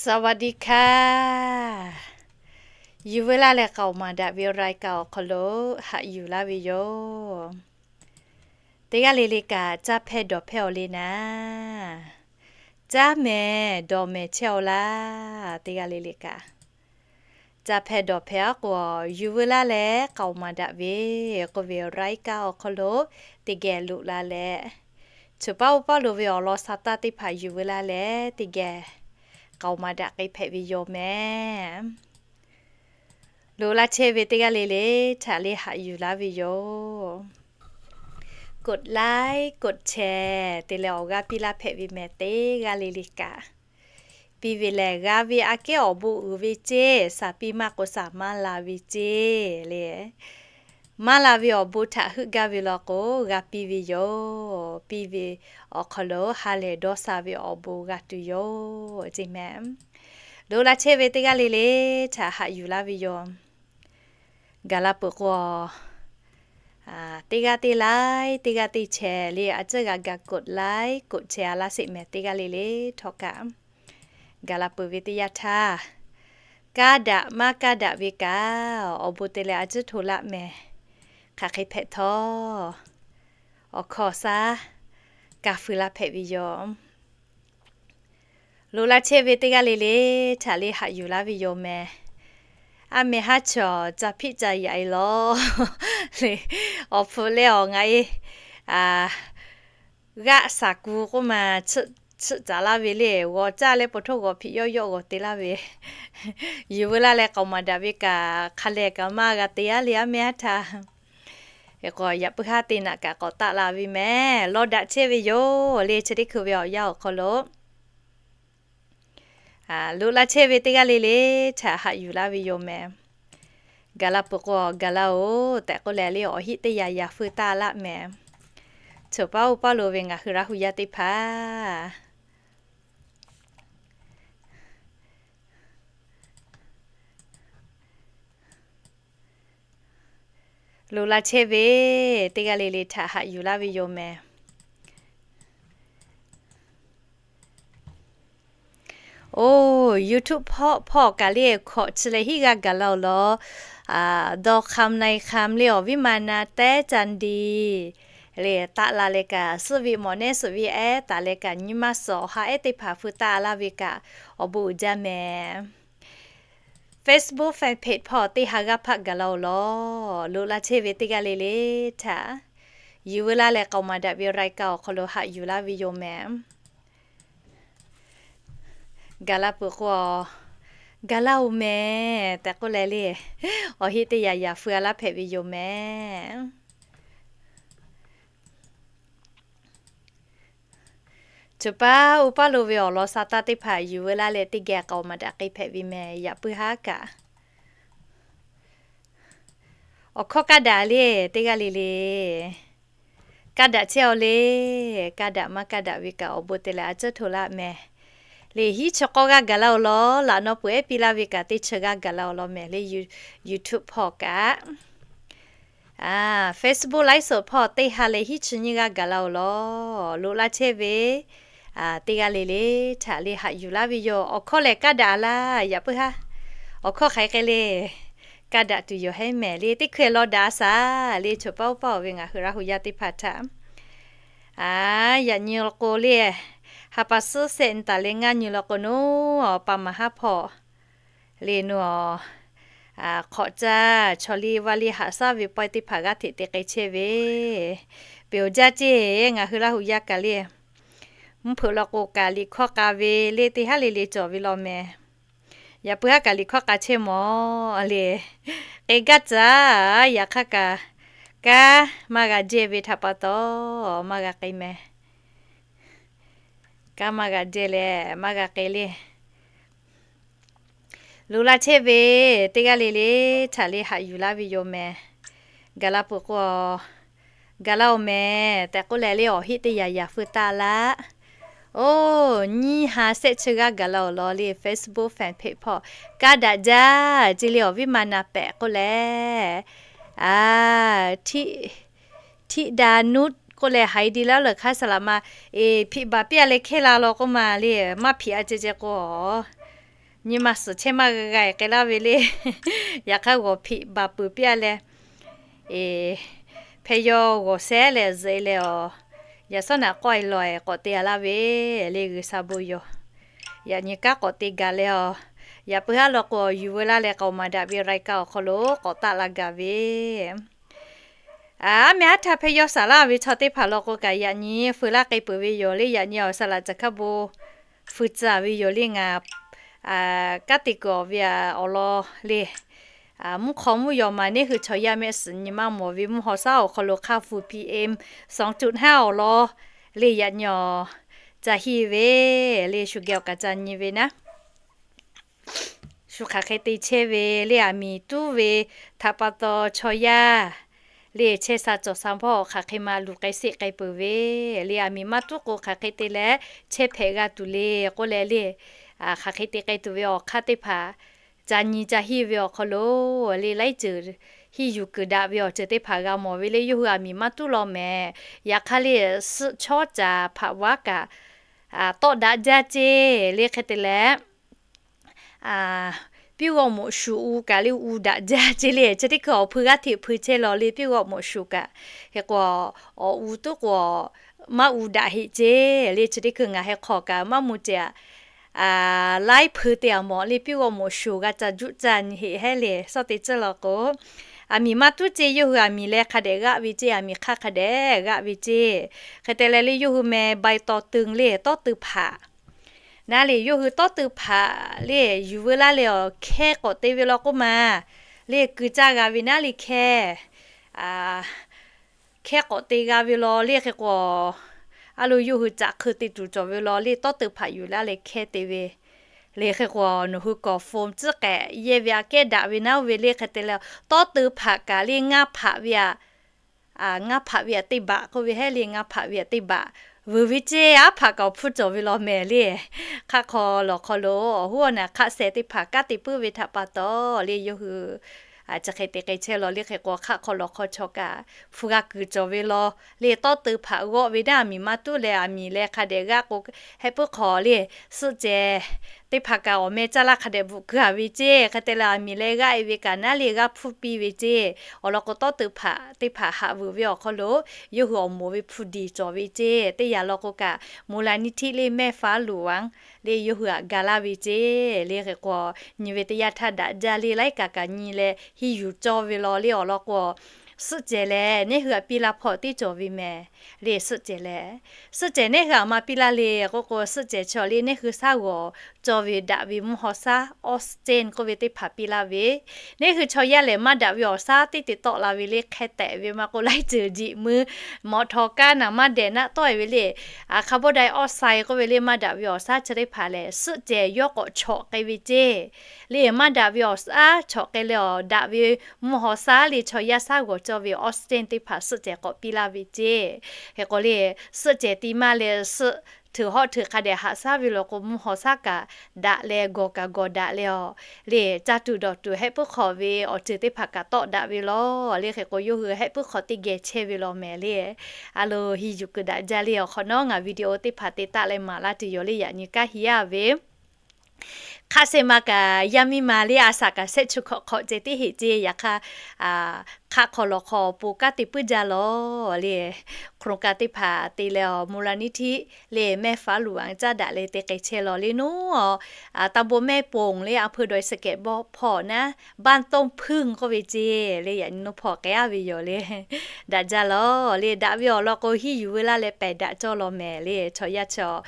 สวัสดีค่ะ Yuˬ veu laˇ leh k'aoˍ maˍ daꞈ ve รายการ awˬ hk'aw lo haꞈ yuˬ laˇ ve yoˬ. Teˇ g'aˇ le le kaꞈ caˇ hpehˇ dawˬ hpehˇ-aw le naˍ. Caˇ mehˍ dawˬ mehˍ chehˇ-aw laˇ. Teˇ g'aˇ le le kaꞈ caˇ hpehˇ dawˬ hpehˇ-aˉ k'o, yuˬ veu laˇ leh k'aoˍ maˍ daꞈ ve k'oˆ ve รายการ awˬ hk'aw lo teˇ geh loꞈ la leh, choˬ paˉ uˉ paˉ lo ve awˬ lawn sha taˇ teˇ hpaˍ yuˬ veu laˇ leh teˇ geh k'aoˍ maˍ daꞈ k'ai hpehꞈ ve yoˬ mehˍ. Loꞈ la chehˇ ve teˇ g'aˇ le le htaꞈ le haꞈ yuˬ laˇ ve yoˬ. กดไลค์ กดแชร์ te leh awˬ g'aˇ piˇ laˇ hpehꞈ ve mehˍ teˇ g'aˇ le le kaꞈ. Piˇ ve lehˬ g'a ve aꞈ kehˉ awˬ bon uiˍ ve ceˇ, shaˍ piˇ maˇ k'o shaˍ maˇ la ve ceˇ le. Maˇ la ve awˬ bon htaꞈ heuˆ gaˇ ve law k'o, g'a piˇ ve yoˬ. Piˇ ve awˬ hk'aw lo ha lehˬ dawˇ sha ve awˬ bon g'a tuˬ yoˬ ceˇ mehˍ. Loꞈ la chehˇ ve teˇ g'aˇ le le htaꞈ haꞈ yuˬ laˇ ve yoˬ. Gaˬ la peuˬ k'o, teˇ g'aˇ teˇ ไลค์ teˇ g'aˇ teˇ แชร์ le a ciˉ g'a gaˬ กดไลค์ กดแชร์ a laˇ sheˍ mehˍ teˇ g'aˇ le le htawˇ kaꞈ. Gaˬ la peuˬ ve teˇ yanˇ htaˇ, kaˇ daꞈ maˇ kaˇ daꞈ ve kaꞈ awˬ bon te leh a ciˉ hto laˆ mehˍ. Hk'aˬ hk'e hpehꞈ htawˇ, awˬ hkawˇ shaˉ ka fui laˇ hpehꞈ ve yoˬ. Loꞈ la chehˇ ve teˇ g'aˇ le le htaꞈ le haꞈ yuˬ laˇ ve yoˬ mehˍ. A mehˍ haˉ chaw ca hpiˆ ca yaꞈ e law le. Awˬ hpu leh awˬ ngaˬ e g'aˆ shaˍ ku k'oˆ ma, chiˆ caˍ laˇ ve le, g'awˬ caˇ leh pawˬ htoˇ g'awˬ hpiꞈ yawˆ yawˆ g'awˬ te laˇ ve. Yuˬ veu laˇ leh k'aoˍ maˍ daꞈ ve kaꞈ hk'a lehˬ kaꞈ maˇ g'a te aˉ le aˉ mehˍ haˉ htaˇ. K'o yaꞈ puiˉ haˉ te naꞈ kaꞈ k'awꞈ taˆ la ve mehˍ. Law daꞈ chehˇ ve yoˬ le, chi teˇ hkui ve awˬ yanˇ awˬ hk'aw lo loꞈ la chehˇ ve teˇ g'aˇ le le htaꞈ haꞈ yuˬ laˇ ve yoˬ mehˍ. Gaˬ la peuˬ k'o, gaˬ la-oˬ tehꞈ k'oˆ leh le awˬ heˆ teˇ yaꞈ yaꞈ feu taˆ laˆ mehˍ. Choˬ paˉ uˉ paˉ lo ve ngaˬ hui Laˇ hu yaˇ teˇ hpaˍ loꞈ la chehˇ ve teˇ g'aˇ le le htaꞈ haꞈ yuˬ laˇ ve yoˬ mehˍ. Oˬ, YouTube hpawˇ hpawˇ kaꞈ le hkawꞈ chi leh hiˉ g'aˇ gaˬ la-oˬ law. Dawˇ hk'am na-e hk'am le awˬ viˉ ma na tehˉ ca ndiˍ le taˆ la leh kaꞈ, suhˆ ve mawˬ nehˉ suhˆ ve ehˉ taˍ leh kaꞈ, nyi ma suhˍ awˬ ha ehˉ teˇ hpaˍ feu taˆ laˇ ve kaꞈ awˬ bon uiˍ jaˇ mehˍ. Facebook fan page hpawˇ teˇ ha g'aˇ hpaˆ gaˬ la-oˬ law. Loꞈ la chehˇ ve teˇ g'aˇ le le htaꞈ yuˬ veu laˇ leh k'aoˍ maˍ daꞈ ve รายการ awˬ hk'aw lo haꞈ yuˬ laˇ ve yoˬ mehˍ. Gaˬ la peuˬ k'o, gaˬ la-oˬ mehˍ tehꞈ k'oˆ leh le awˬ heˆ teˇ yaꞈ yaꞈ feu a laˇ hpehꞈ ve yoˬ mehˍ. Choˬ paˉ uˉ paˉ lo ve awˬ lawn sha taˇ teˇ hpaˍ yuˬ veu laˇ leh teˇ geh k'aoˍ maˍ daꞈ k'ai hpehꞈ ve mehˍ. Yaꞈ puiˉ haˉ kaꞈ awˬ hkawˇ kaˇ daꞈ le teˇ g'aˇ le le. Kaˇ daꞈ chehˇ-aw le. Kaˇ daꞈ maˇ kaˇ daꞈ ve kaꞈ awˬ bon te leh a ciˉ hto laˆ mehˍ. Le hiˉ chi k'awˇ g'aˇ gaˬ la-oˬ law. Laꞈ naw peuˬ ehˉ piˇ laˇ ve kaꞈ teˇ chi g'aˇ gaˬ la-oˬ law mehˍ le. YouTube hpawˇ kaꞈ, Facebook ไลฟ์สด hpawˇ teˇ ha leh hiˉ chi nyiˇ g'aˇ gaˬ la-oˬ law. Loꞈ la chehˇ ve teˇ g'aˇ le le htaꞈ le haꞈ yuˬ laˇ ve yoˬ. Awˬ hkawˇ lehˬ kaˇ daꞈ laˇ. Yaꞈ puiˉ haˉ awˬ hkawˇ hk'aˬ hk'e le kaˇ daꞈ tuˬ yoˬ hehˉ mehˍ le. Teˇ hkui law daꞈ a shaˍ le. Choˬ paˉ uˉ paˉ-oˬ ve ngaˬ hui Laˇ hu yaˇ teˇ hpaˍ htaꞈ, yaꞈ nyi law k'o le, ha pa suhˉ sehˆ nyi taˍ leh ngaˇ nyi law k'o, naˉ awˬ pa maˍ haˉ hpawˇ le naˉ hk'awꞈ caˇ chaw liˇ vaˇ liˇ haꞈ shaˉ ve pawehˇ teˇ hpaˍ g'aˇ hteꞈ te k'ai chehˇ ve, peˬ awˬ jaˇ ceˇ. Ngaˬ hui Laˇ hu yaˇ kaꞈ le, mvuhˇ hpeuꞈ law k'o kaꞈ liꞈ hkawˇ k'a ve le teˇ haˉ le le cawˬ ve law mehˍ. Yaꞈ puiˉ haˉ kaꞈ liꞈ hkawˇ k'a chehˇ mawˬ le. K'ai gaˇ caˇ. Yaꞈ hk'aˇ kaꞈ kanˉ maˇ g'a jehˇ ve htaꞈ pa taw maˇ g'a k'ai mehˍ. Kanˉ maˇ g'a jehˇ leh maˇ g'a k'ai le. Loꞈ la chehˇ ve teˇ g'aˇ le le htaꞈ le haꞈ yuˬ laˇ ve yoˬ mehˍ. Gaˬ la peuˬ k'o, gaˬ la-oˬ mehˍ tehꞈ k'oˆ leh le awˬ heˆ teˇ yaꞈ yaꞈ feu taˇ laˇ. Oˬ, nyiˇ ha sehˆ chi g'aˇ gaˬ la-oˬ law le. Facebook fan page hpawˇ kaˇ daꞈ jaˇ ce le awˬ viˉ ma na pehꞈ k'oˆ leh, a, htiˆ da nuˉ k'oˆ leh haiˬ di laˇ leuˬ hk'aˇ saˍ laꞈ ma, eˬ, hpiꞈ baˬ piˇ a leh hkehˇ la law k'oˆ ma le. Maˇ hpiꞈ a ce ce k'o, nyi ma suhˍ chehˇ maˇ g'a g'a-e k'ai laˇ ve le. Yaꞈ hk'aˇ g'awˬ hpeꞈ baˬ peuˬ piˇ-a leh, hpeh yaw g'awˬ sehˉ leh zuhꞈ-e leh awˬ, yaꞈ sawˉ naꞈ k'awehˇ lawˬ-e k'awꞈ te-a laˇ ve le. G'uiˬsha bon yawˬ, yaꞈ nyi kanˉ k'awꞈ te gaˬ leh awˬ, yaꞈ puiˉ haˉ law k'o, awˬ yuˬ veu laˇ leh k'aoˍ maˍ daꞈ ve รายการ awˬ hk'aw lo k'awꞈ taˆ la gaˬ ve Aˉ meh aˉ htaˇ hpeh yawˇ saˍ laˇ ve chaw teˇ hpaˍ law k'o kaꞈ, yaꞈ nyi feu laˇ k'ai peuˬ ve yoˬ le. Yaꞈ nyi awˬ saˍ laꞈ caˬ hkaˇ bon feu tcuh ve yoˬ le. Ngaˬ kanˉ te kuiˬ awˬ ve awˬ lawn le, mvuhˇ hk'aw mvuhˇ yaw ma neˇ hui chaw yaˇ mehˆ suhˍ nyi maˇ mawˬ ve mvuhˇ haw shaˉ awˬ hk'aw lo hk'a fuˍ PM สองจุดห้า awˬ lawn le. Yaꞈ nyi awˬ ca hiˇ ve le, shu geh awˬ kaꞈ ca nyi ve naˉ. Shu hk'aˬ hk'e te chehˇ ve le, aˬ miˍ tuˉ ve htaꞈ pa taw chaw yaˇ le, chehˇ sha cawˬ sha hpawˇ hk'aˬ hk'e ma luˬ k'ai seˆ k'ai peuˬ ve le. Aˬ miˍ maˇ tuˉ k'o hk'aˬ hk'e te leh chehˇ hpehꞈ g'a tuˬ le k'oˆ leh le, hk'aˬ hk'e te k'ai tuˬ ve awˬ hk'aˇ teˇ hpaˍ ca nyi ca hiˇ ve awˬ hk'aw lo le, laiˉ ceuˬ hiˇ yuˬ kuiˬ daꞈ ve awˬ ceuˬ teˇ hpaˍ g'a mawˬ ve le. Yawˇ hui aˬ miˍ maˇ tuˉ law mehˍ. Yaꞈ hk'aˇ le, suhˆ chawˉ caˍ hpaꞈ vaˉ kaꞈ tawˆ daꞈ jaˇ ceˇ le. Hk'e te leh, piˇ g'awˇ moꞈ shuˍ u kaꞈ le u daꞈ jaˇ ceˇ le. Chi teˇ hkui awˬ hpui g'aˇ hteꞈ hpui chehˇ law le, piˇ g'awˇ moꞈ shuˍ kaꞈ. Hk'e k'o, awˬ u tuˉ k'o maˇ u daꞈ heˆ ceˇ le. Chi teˇ hkui ngaˬ heh hk'aw kaꞈ maˇ mvuh ceˇ a. Laiˉ hpui te aˬ mawˬ le, piˇ g'awˇ moꞈ shuˍ g'a ca juˆ caˇ nyi heˆ hehˉ le. Sawˉ te tcuhˇ law k'o, aˬ miˍ maˇ tuˉ ceˇ, yawˇ hui aˬ miˍ leh hk'a dehꞈ g'aˆ ve ceˇ, aˬ miˍ hk'aˇ hk'a dehꞈ g'aˆ ve ceˇ. Hk'e te leh le yawˇ hui meh bai taw teu le, tawˇ teu hpaꞈ naˉ le, yawˇ hui tawˇ teu hpaꞈ le yuˬ veu laˇ leh awˬ hkehˇ k'awꞈ te ve law k'oˆ ma le, keu caˇ g'a ve naˉ le hkehˇ. Hkehˇ k'awꞈ te g'a ve law le. Hk'e k'o, a lo yawˇ hui caꞈ hk'eu te tuˬ cawˬ ve law le, tawˇ teu hpaꞈ yuˬ laˇ leh hkehˇ te ve le. Hk'e k'o, nawˬ hui kawˍ fon tcuhˉ k'ehꞈ yehˇ ve aꞈ kehˉ daꞈ ve naˉ oˇ ve le. Hk'e te leh tawˇ teu hpaꞈ kaꞈ le ngaˇ hpaꞈ ve aꞈ ngaˇ hpaꞈ ve aꞈ teˇ baꞈ k'oˆ ve hehˉ le, ngaˇ hpaꞈ ve aꞈ teˇ baꞈ veuˬ ve ceˇ, aˉ hpaꞈ kaꞈ awˬ hpfuhˇ cawˬ ve law mehˍ le. Hk'aˆ hk'aw lawˬ hk'aw lo awˬ hoˉ awˬ naˬ hk'aˆ seh teˇ hpaˍ kanˉ te puiˉ ve htaꞈ pa taw le, yawˇ hui chi hk'e te k'ai chehˇ law le. Hk'e k'o, hk'aˆ hk'aw lawˬ hk'aw chaw kaꞈ hpu g'a kuiˬ cawˬ ve law le, tawˇ teu hpaꞈ g'awˆ ve naˉ aˬ miˍ maˇ tuˉ leh aˬ miˍ leh hk'a dehꞈ g'aˆ k'o, heh puiˉ hk'aw le, suhˆ cehˬ teˇ hpaˍ kaꞈ awˬ meh caˇ laˇ hk'a dehꞈ bvuhꞈ keu-a ve ceˇ. Hk'e te leh aˬ miˍ leh g'aˆ-e ve kaꞈ naˉ le g'aˇ hpfuhˇ piˇ ve ceˇ. Awˬ lawn k'o, tawˇ teu hpaꞈ teˇ hpaˍ haꞈ veuˬ ve awˬ hk'aw lo yawˇ hui awˬ moˍ ve hpu diˬ cawˬ ve ceˇ. Teˇ yanˇ law k'o kaꞈ, มูลนิธิ le mehˆ faˉ luˬ vaˉ le yawˇ hui aꞈ ga laˇ ve ceˇ. Le hk'e k'o, nyi ve teˇ yanˇ htaˇ daꞈ jaˇ le, laiˉ kaꞈ kaꞈ nyi leh hiˇ yuˬ cawˇ ve law le. Awˬ lawn k'o, suhˆ cehˬ lehˬ neˇ hui aꞈ piˇ laˇ hpawˇ teˇ cawˬ ve mehˍ le. Suhˆ cehˬ lehˬ, suhˆ cehˬ neˇ hui aꞈ ma piˇ laˇ le k'oˆ k'o, suhˆ cehˬ chaw le neˇ hui shaˉ g'awˬ cawˇ ve daꞈ ve mvuhˇ haw shaˉ ออกซิเจน k'oˆ ve teˇ hpaˍ piˇ laˇ ve, neˇ hui chaw yaˇ lehˬ maˇ daꞈ ve awˬ shaˉ teˇ te tawˆ la ve le. Hk'e tehꞈ ve maˇ k'oˆ, laiˉ ceuˬ jiꞈ mui, mawꞈ htaw kaˇ naˬ maˇ dehˬ naˆ tawˆ-e ve le. คาร์บอนไดออกไซด์ k'oˆ ve le, maˇ daꞈ ve awˬ shaˉ chi teˇ hpaˍ lehˬ suhˆ cehˬ yawˇ k'awꞈ chawꞈ k'ai ve ceˇ. Le maˇ daꞈ ve awˬ shaˉ chawꞈ k'ai leh awˬ daꞈ ve mvuhˇ haw shaˉ le chaw yaˇ shaˉ g'awˬ cawˇ ve ออกซิเจน teˇ hpaˍ suhˆ cehˬ k'awꞈ piˇ laˇ ve ceˇ. Hk'e k'o le, suhˆ cehˬ ti maˇ leh suhˆ hteuꞈ hawˆ hteuꞈ hk'a dehꞈ haꞈ shaˉ ve law k'o, mvuhˇ haw shaˉ kaꞈ daꞈ leh gawˬ kaꞈ gawˬ daꞈ leh awˬ le, caˇ tuˬ dawˬ tuˬ heh puiˉ hk'aw ve awˬ ceuˬ teˇ hpaˍ kaꞈ tawˆ daꞈ ve law le. Hk'e k'o, yawˇ hui heh puiˉ hk'aw teˇ geh chehˇ ve law mehˍ le. A lo, hiˇ yuˬ kuiˬ daꞈ jaˇ le. Awˬ hk'awꞈ nawˉ ngaˬ video teˇ hpaˍ te taˆ leh maˍ laˇ tuˬ yoˬ le. Yaꞈ nyi kanˉ hiˇ-a ve hk'aˆ seh ma kaꞈ yaˇ miˇ ma le, a shaꞈ kaꞈ shehˆ chu hkawꞈ hk'awꞈ ceh teˇ heˆ ceˇ. Yaꞈ hk'aˇ, hk'aˆ hk'aw lawˬ hk'aw awˬ pon kanˉ te puiˉ jaˇ law le. โครงการ teˇ hpaˍ te leh awˬ มูลนิธิ le mehˆ faˉ luˬ aꞈ caˇ daꞈ leh te k'ai chehˇ law le. Nawˬ ตำบลแม่โป่ง le อำเภอดอยสะเก็ด hpawˇ naˉ, บ้านต้นผึ้ง k'oˆ ve ceˇ le. Yaꞈ nyi nawˬ hpawˇ k'ai-a ve yoˬ le. Daꞈ jaˇ law le. Daꞈ ve awˬ lawn k'o, hiˇ yuˬ veu laˇ leh pehˬ daꞈ cawˇ law mehˍ le. Chaw yaˇ chaw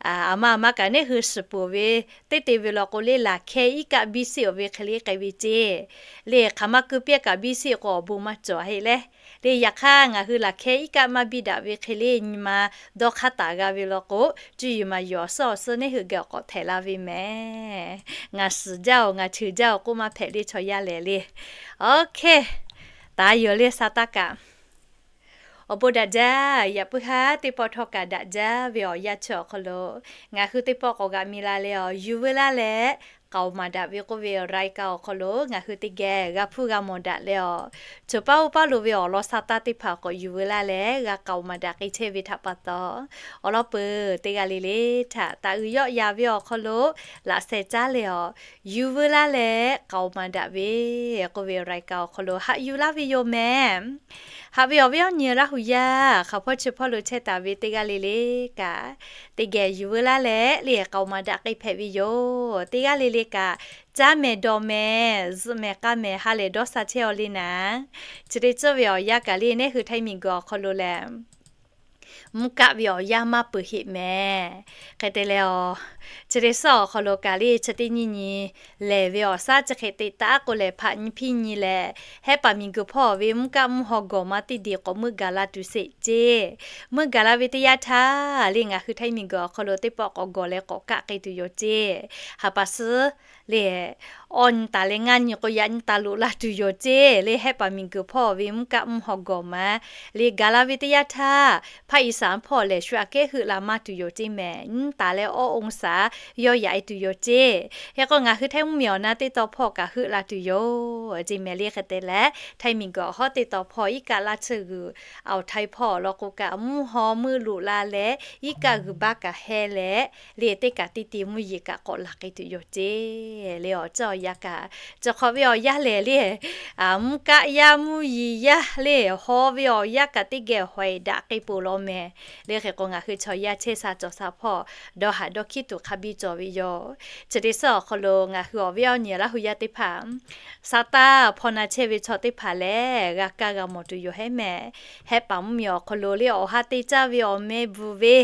aˬ ma aˬ ma kaꞈ neˇ hui shiˍ peuˬ ve teˇ te ve law k'o le, laˬ hkehˇ iˉ kaˆ biˇ siˆ-oˬ ve hk'e le k'ai ve ceˇ. Le hk'aˬ ma keu piˇ kaꞈ biˇ siˆ k'o awˬ bon maˇ cawˬ heˆ leh. Le yaꞈ hk'aˇ ngaˬ hui laˬ hkehˇ iˉ kaˆ maˇ biˇ daꞈ ve hk'e le, nyi ma dawˇ hk'aˇ taˍ g'a ve law k'o, cuˇ yiˍ maˍ yuˬ awˬ suhˉ awˬ suhˉ neˇ hui geh awˬ k'awꞈ htehꞈ la ve mehˍ. Ngaˬ suhˍ jaˇ-oˬ, ngaˬ cheuˬ jaˇ-oˬ k'oˆ maˇ hpehꞈ le chaw yaˇ lehˬ le. Oˇ hkehˇ, taˍ yoˬ le sa taˇ kaꞈ. Awˬ bon daꞈ jaˇ. Yaꞈ puiˉ haˉ teˇ pawˆ htawˇ kaꞈ daꞈ jaˇ ve awˬ yanˇ chi awˬ hk'aw lo ngaˬ hui teˇ pawˆ k'awꞈ g'aꞈ mi la leh awˬ yuˬ veu laˇ leh k'aoˍ maˍ daꞈ ve k'oˆ ve รายการ awˬ hk'aw lo ngaˬ hui teˇ geh g'a hpuˇ g'a mawˬ daꞈ leh awˬ, cawˬ paˇ oˇ paˇ lo ve awˬ lawn sa taˇ teˇ hpaˍ k'awꞈ yuˬ veu laˇ leh g'a k'aoˍ maˍ daꞈ k'ai chehˇ ve htaꞈ pa taw, awˬ lawn peuˬ teˇ g'aˇ le le htaꞈ taˍ uiˍ yawˆ yan ve awˬ hk'aw lo laꞈ sheh caˉ leh awˬ, yuˬ veu laˇ leh k'aoˍ maˍ daꞈ ve k'oˆ ve รายการ awˬ hk'aw lo haꞈ yuˬ laˇ ve yoˬ mehˍ. Haꞈ ve awˬ viˉ awˬ nyi Laˇ hu yaˇ hk'a hpawˇ chi hpawˇ lo chehˇ taˍ ve teˇ g'aˇ le le kaꞈ, teˇ geh yuˬ veu laˇ leh le k'aoˍ maˍ daꞈ k'ai hpehꞈ ve yoˬ. Teˇ g'aˇ le le kaꞈ, caˇ mehˍ dawˬ mehˍ zuhꞈ mehˍ k'a mehˍ ha lehˬ dawˇ sha chehˇ aw le naˍ, chi te tcuhˇ ve awˬ yanˇ kaꞈ le neˇ hui htaiˇ miˬguiˬ awˬ hk'aw lo lehˬ, mvuhˇ kaˆ ve awˬ yanˇ maˇ peuˬ heˆ mehˍ. Hk'e te leh awˬ, chi te suhˉ awˬ hk'aw lo kaꞈ le chi teˇ nyi nyi lehˬ ve awˬ shaˉ chi hk'e te taˉ k'o lehˬ hpaꞈ nyi hpiˇ nyi leh, hehˉ paˍ miˬguiˬ hpawˇ ve mvuhˇ kaˆ mvuhˇ haw gawˬ ma teˇ deˬ k'awꞈ meuˇ gaˬ la tuˬ sheˍ ceˇ. Meuˇ gaˬ la ve teˇ yanˇ htaˇ le ngaˬ hui htaiˇ miˬguiˬ awˬ hk'aw lo teˇ pawˆ k'awꞈ gawˬ leh k'awꞈ kaˆ k'ai tuˬ yoˬ ceˇ. Haˍ paˍ suhˉ le awˇ nyi taˍ leh ngaˇ nyi k'o yaꞈ nyi taˍ loꞈ la tuˬ yoˬ ceˇ. Le hehˉ paˍ miˬguiˬ hpawˇ ve mvuhˇ kaˆ mvuhˇ haw gawˬ ma le gaˬ la ve teˇ yanˇ htaˇ, hpaˇ Iˉsaˍ hpawˇ lehˬ shu aꞈ kehˉ heuˆ la maˇ tuˬ yoˬ ceˇ mehˍ. Nyiˇ taˍ leh awˇ องศา yawˇ yaꞈ e tuˬ yoˬ ceˇ. Hk'e k'o ngaˬ hui htaiˇ mvuhˇmiˬ awˬ na teˇ taw hpawˇ kaꞈ heuˆ la tuˬ yoˬ ceˇ mehˍ. Le hk'e te leh htaiˇ miˬguiˬ awˬ hawˉ teˇ taw hpawˇ iˉ kaˆ laˇ tsuhˇ g'uiˬ awˬ htaiˍ hpawˇ awˬ lawn k'o kaꞈ mvuhˇ haw meuˇ loꞈ la leh iˉ kaˆ g'uiˬ baˆ kaꞈ heh leh, le teˇ kaꞈ teˇ te mvuhˇ yeˬ kaꞈ k'awꞈ laˬ k'ai tuˬ yoˬ ceˇ. Le awˬ ceuˬ awˬ yanˇ kaꞈ, cawˬ hk'awꞈ ve awˬ yanˇ lehˬ le mvuhˇ kaˆ yaˇ mvuhˇ yeˬ yaˇ le haw ve awˬ yanˇ kaꞈ teˇ geh hawehˍ daꞈ k'ai peuˬ law mehˍ. Le hk'e k'o ngaˬ hui chaw yaˇ chehˇ sha cawˬ sha hpawˇ dawˇ haˍ dawˇ hkiˉ tuˬ hk'a biˇ cawˬ ve yoˬ. Chi te suhˉ awˬ hk'aw lo ngaˬ hui awˬ viˉ awˇ nyi Laˇ hu yaˇ teˇ hpaˍ, sa taˇ hpaw na chehˇ ve chaw teˇ hpaˍ lehˬ g'a kaˇ g'a mawˬ tuˬ yoˬ hehˉ mehˍ. Hehˉ paˍ mvuhˇmiˬ awˬ hk'aw lo le awˬ ha te caˇ ve awˬ meh bvuhˬ ve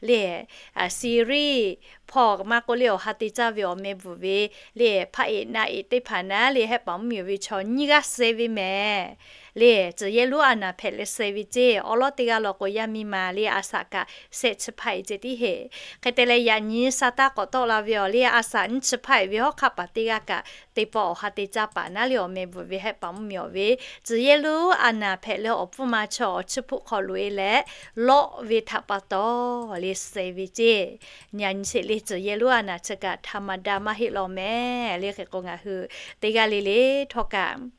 le, Syria hpawˇ maˇ k'oˆ le awˬ ha te caˇ ve awˬ meh bvuhˬ ve le hpaˆ eꞈ na eꞈ teˇ hpaˍ naˉ le hehˉ paˍ mvuhˇmiˬ ve chaw nyiˇ g'aˇ suh ve mehˍ. Le tcuhˬ yehˇ lonˉ a naˍ hpehꞈ leh suh ve ceˇ. Awˬ lawn teˇ g'aˇ law k'o yaˇ miˇ ma le a shaꞈ kaꞈ shehˆ chi hpaˆ eꞈ ceh tiˉ heˍ. Hk'e te leh yaꞈ nyi sa taˇ k'awꞈ tawˆ la ve awˬ le a shaꞈ nyiˇ chi hpaˆ eꞈ ve hawˉ hk'aˆ paˍ teˇ g'aˇ kaꞈ teˇ pawˆ awˬ ha te caˇ paˍ naˉ le awˬ meh bvuhˬ ve hehˉ paˍ mvuhˇmiˬ awˬ ve tcuhˬ yehˇ lonˉ a naˍ hpehꞈ leh awˬ pfuhˇ ma chaw awˬ chiˇ hpuˆ hk'aw loꞈ e leh lawˆ ve htaꞈ pa taw le suh ve ceˇ. Yaꞈ nyi sheˍ le tcuhˬ yehˇ lonˉ a naˍ chi kaꞈ htaꞈ maˍ daꞈ maˇ heˆ law mehˍ. Le hk'e k'o ngaˬ hui teˇ g'aˇ le le htawˇ kaꞈ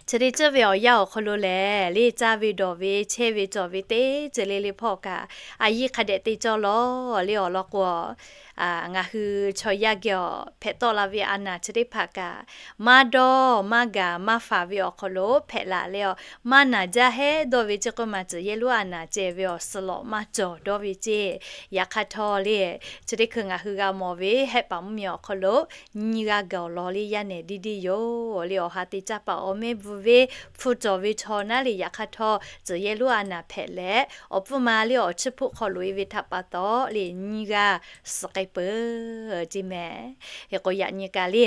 chi te tcuhˇ ve awˬ yanˇ awˬ hk'aw lo lehˬ le caˇ ve dawˬ ve chehˇ ve cawˬ ve teˇ ceuˬ le le hpawˇ kaꞈ a yiˇ hk'a dehꞈ te cawˇ law le awˬ lawn k'o, ngaˬ hui chaw yaˇ geh awˬ hpehꞈ tawˆ la ve a naˍ chi teˇ hpaˍ kaꞈ maˇ dawˇ maˇ gaˬ maˇ faˍ ve awˬ hk'aw lo hpehꞈ laˬ leh awˬ maˇ naˍ jaˇ hehˉ dawˇ ve ceˇ k'oˆ ma tcuhˬ yehˇ lonˉ a naˍ ceh ve awˬ suh lawꞈ maˇ cawˬ dawˇ ve ceˇ. Yaꞈ hk'aˇ htawˇ le chi teˇ hkui ngaˬ hui g'a mawˬ ve hehˉ paˍ mvuhˇmiˬ awˬ hk'aw lo nyiˇ g'aˇ gaˬ awˬ lawn le yaˇ nehˬ diˇ diˇ yoˬ. Le awˬ ha te caˇ paˍ awˬ meh bvuhˬ ve hpu cawˬ ve chaw naˉ le yaꞈ hk'aˇ htawˇ tcuhˬ yehˇ lonˉ a naˍ hpehꞈ leh awˬ pfuhˇ ma le awˬ chiˇ hpuˆ hk'aw loꞈ e ve htaꞈ pa taw le nyiˇ g'aˇ suh k'ai peuˬ ceˇ mehˍ. Hk'e k'o yaꞈ nyi kaꞈ le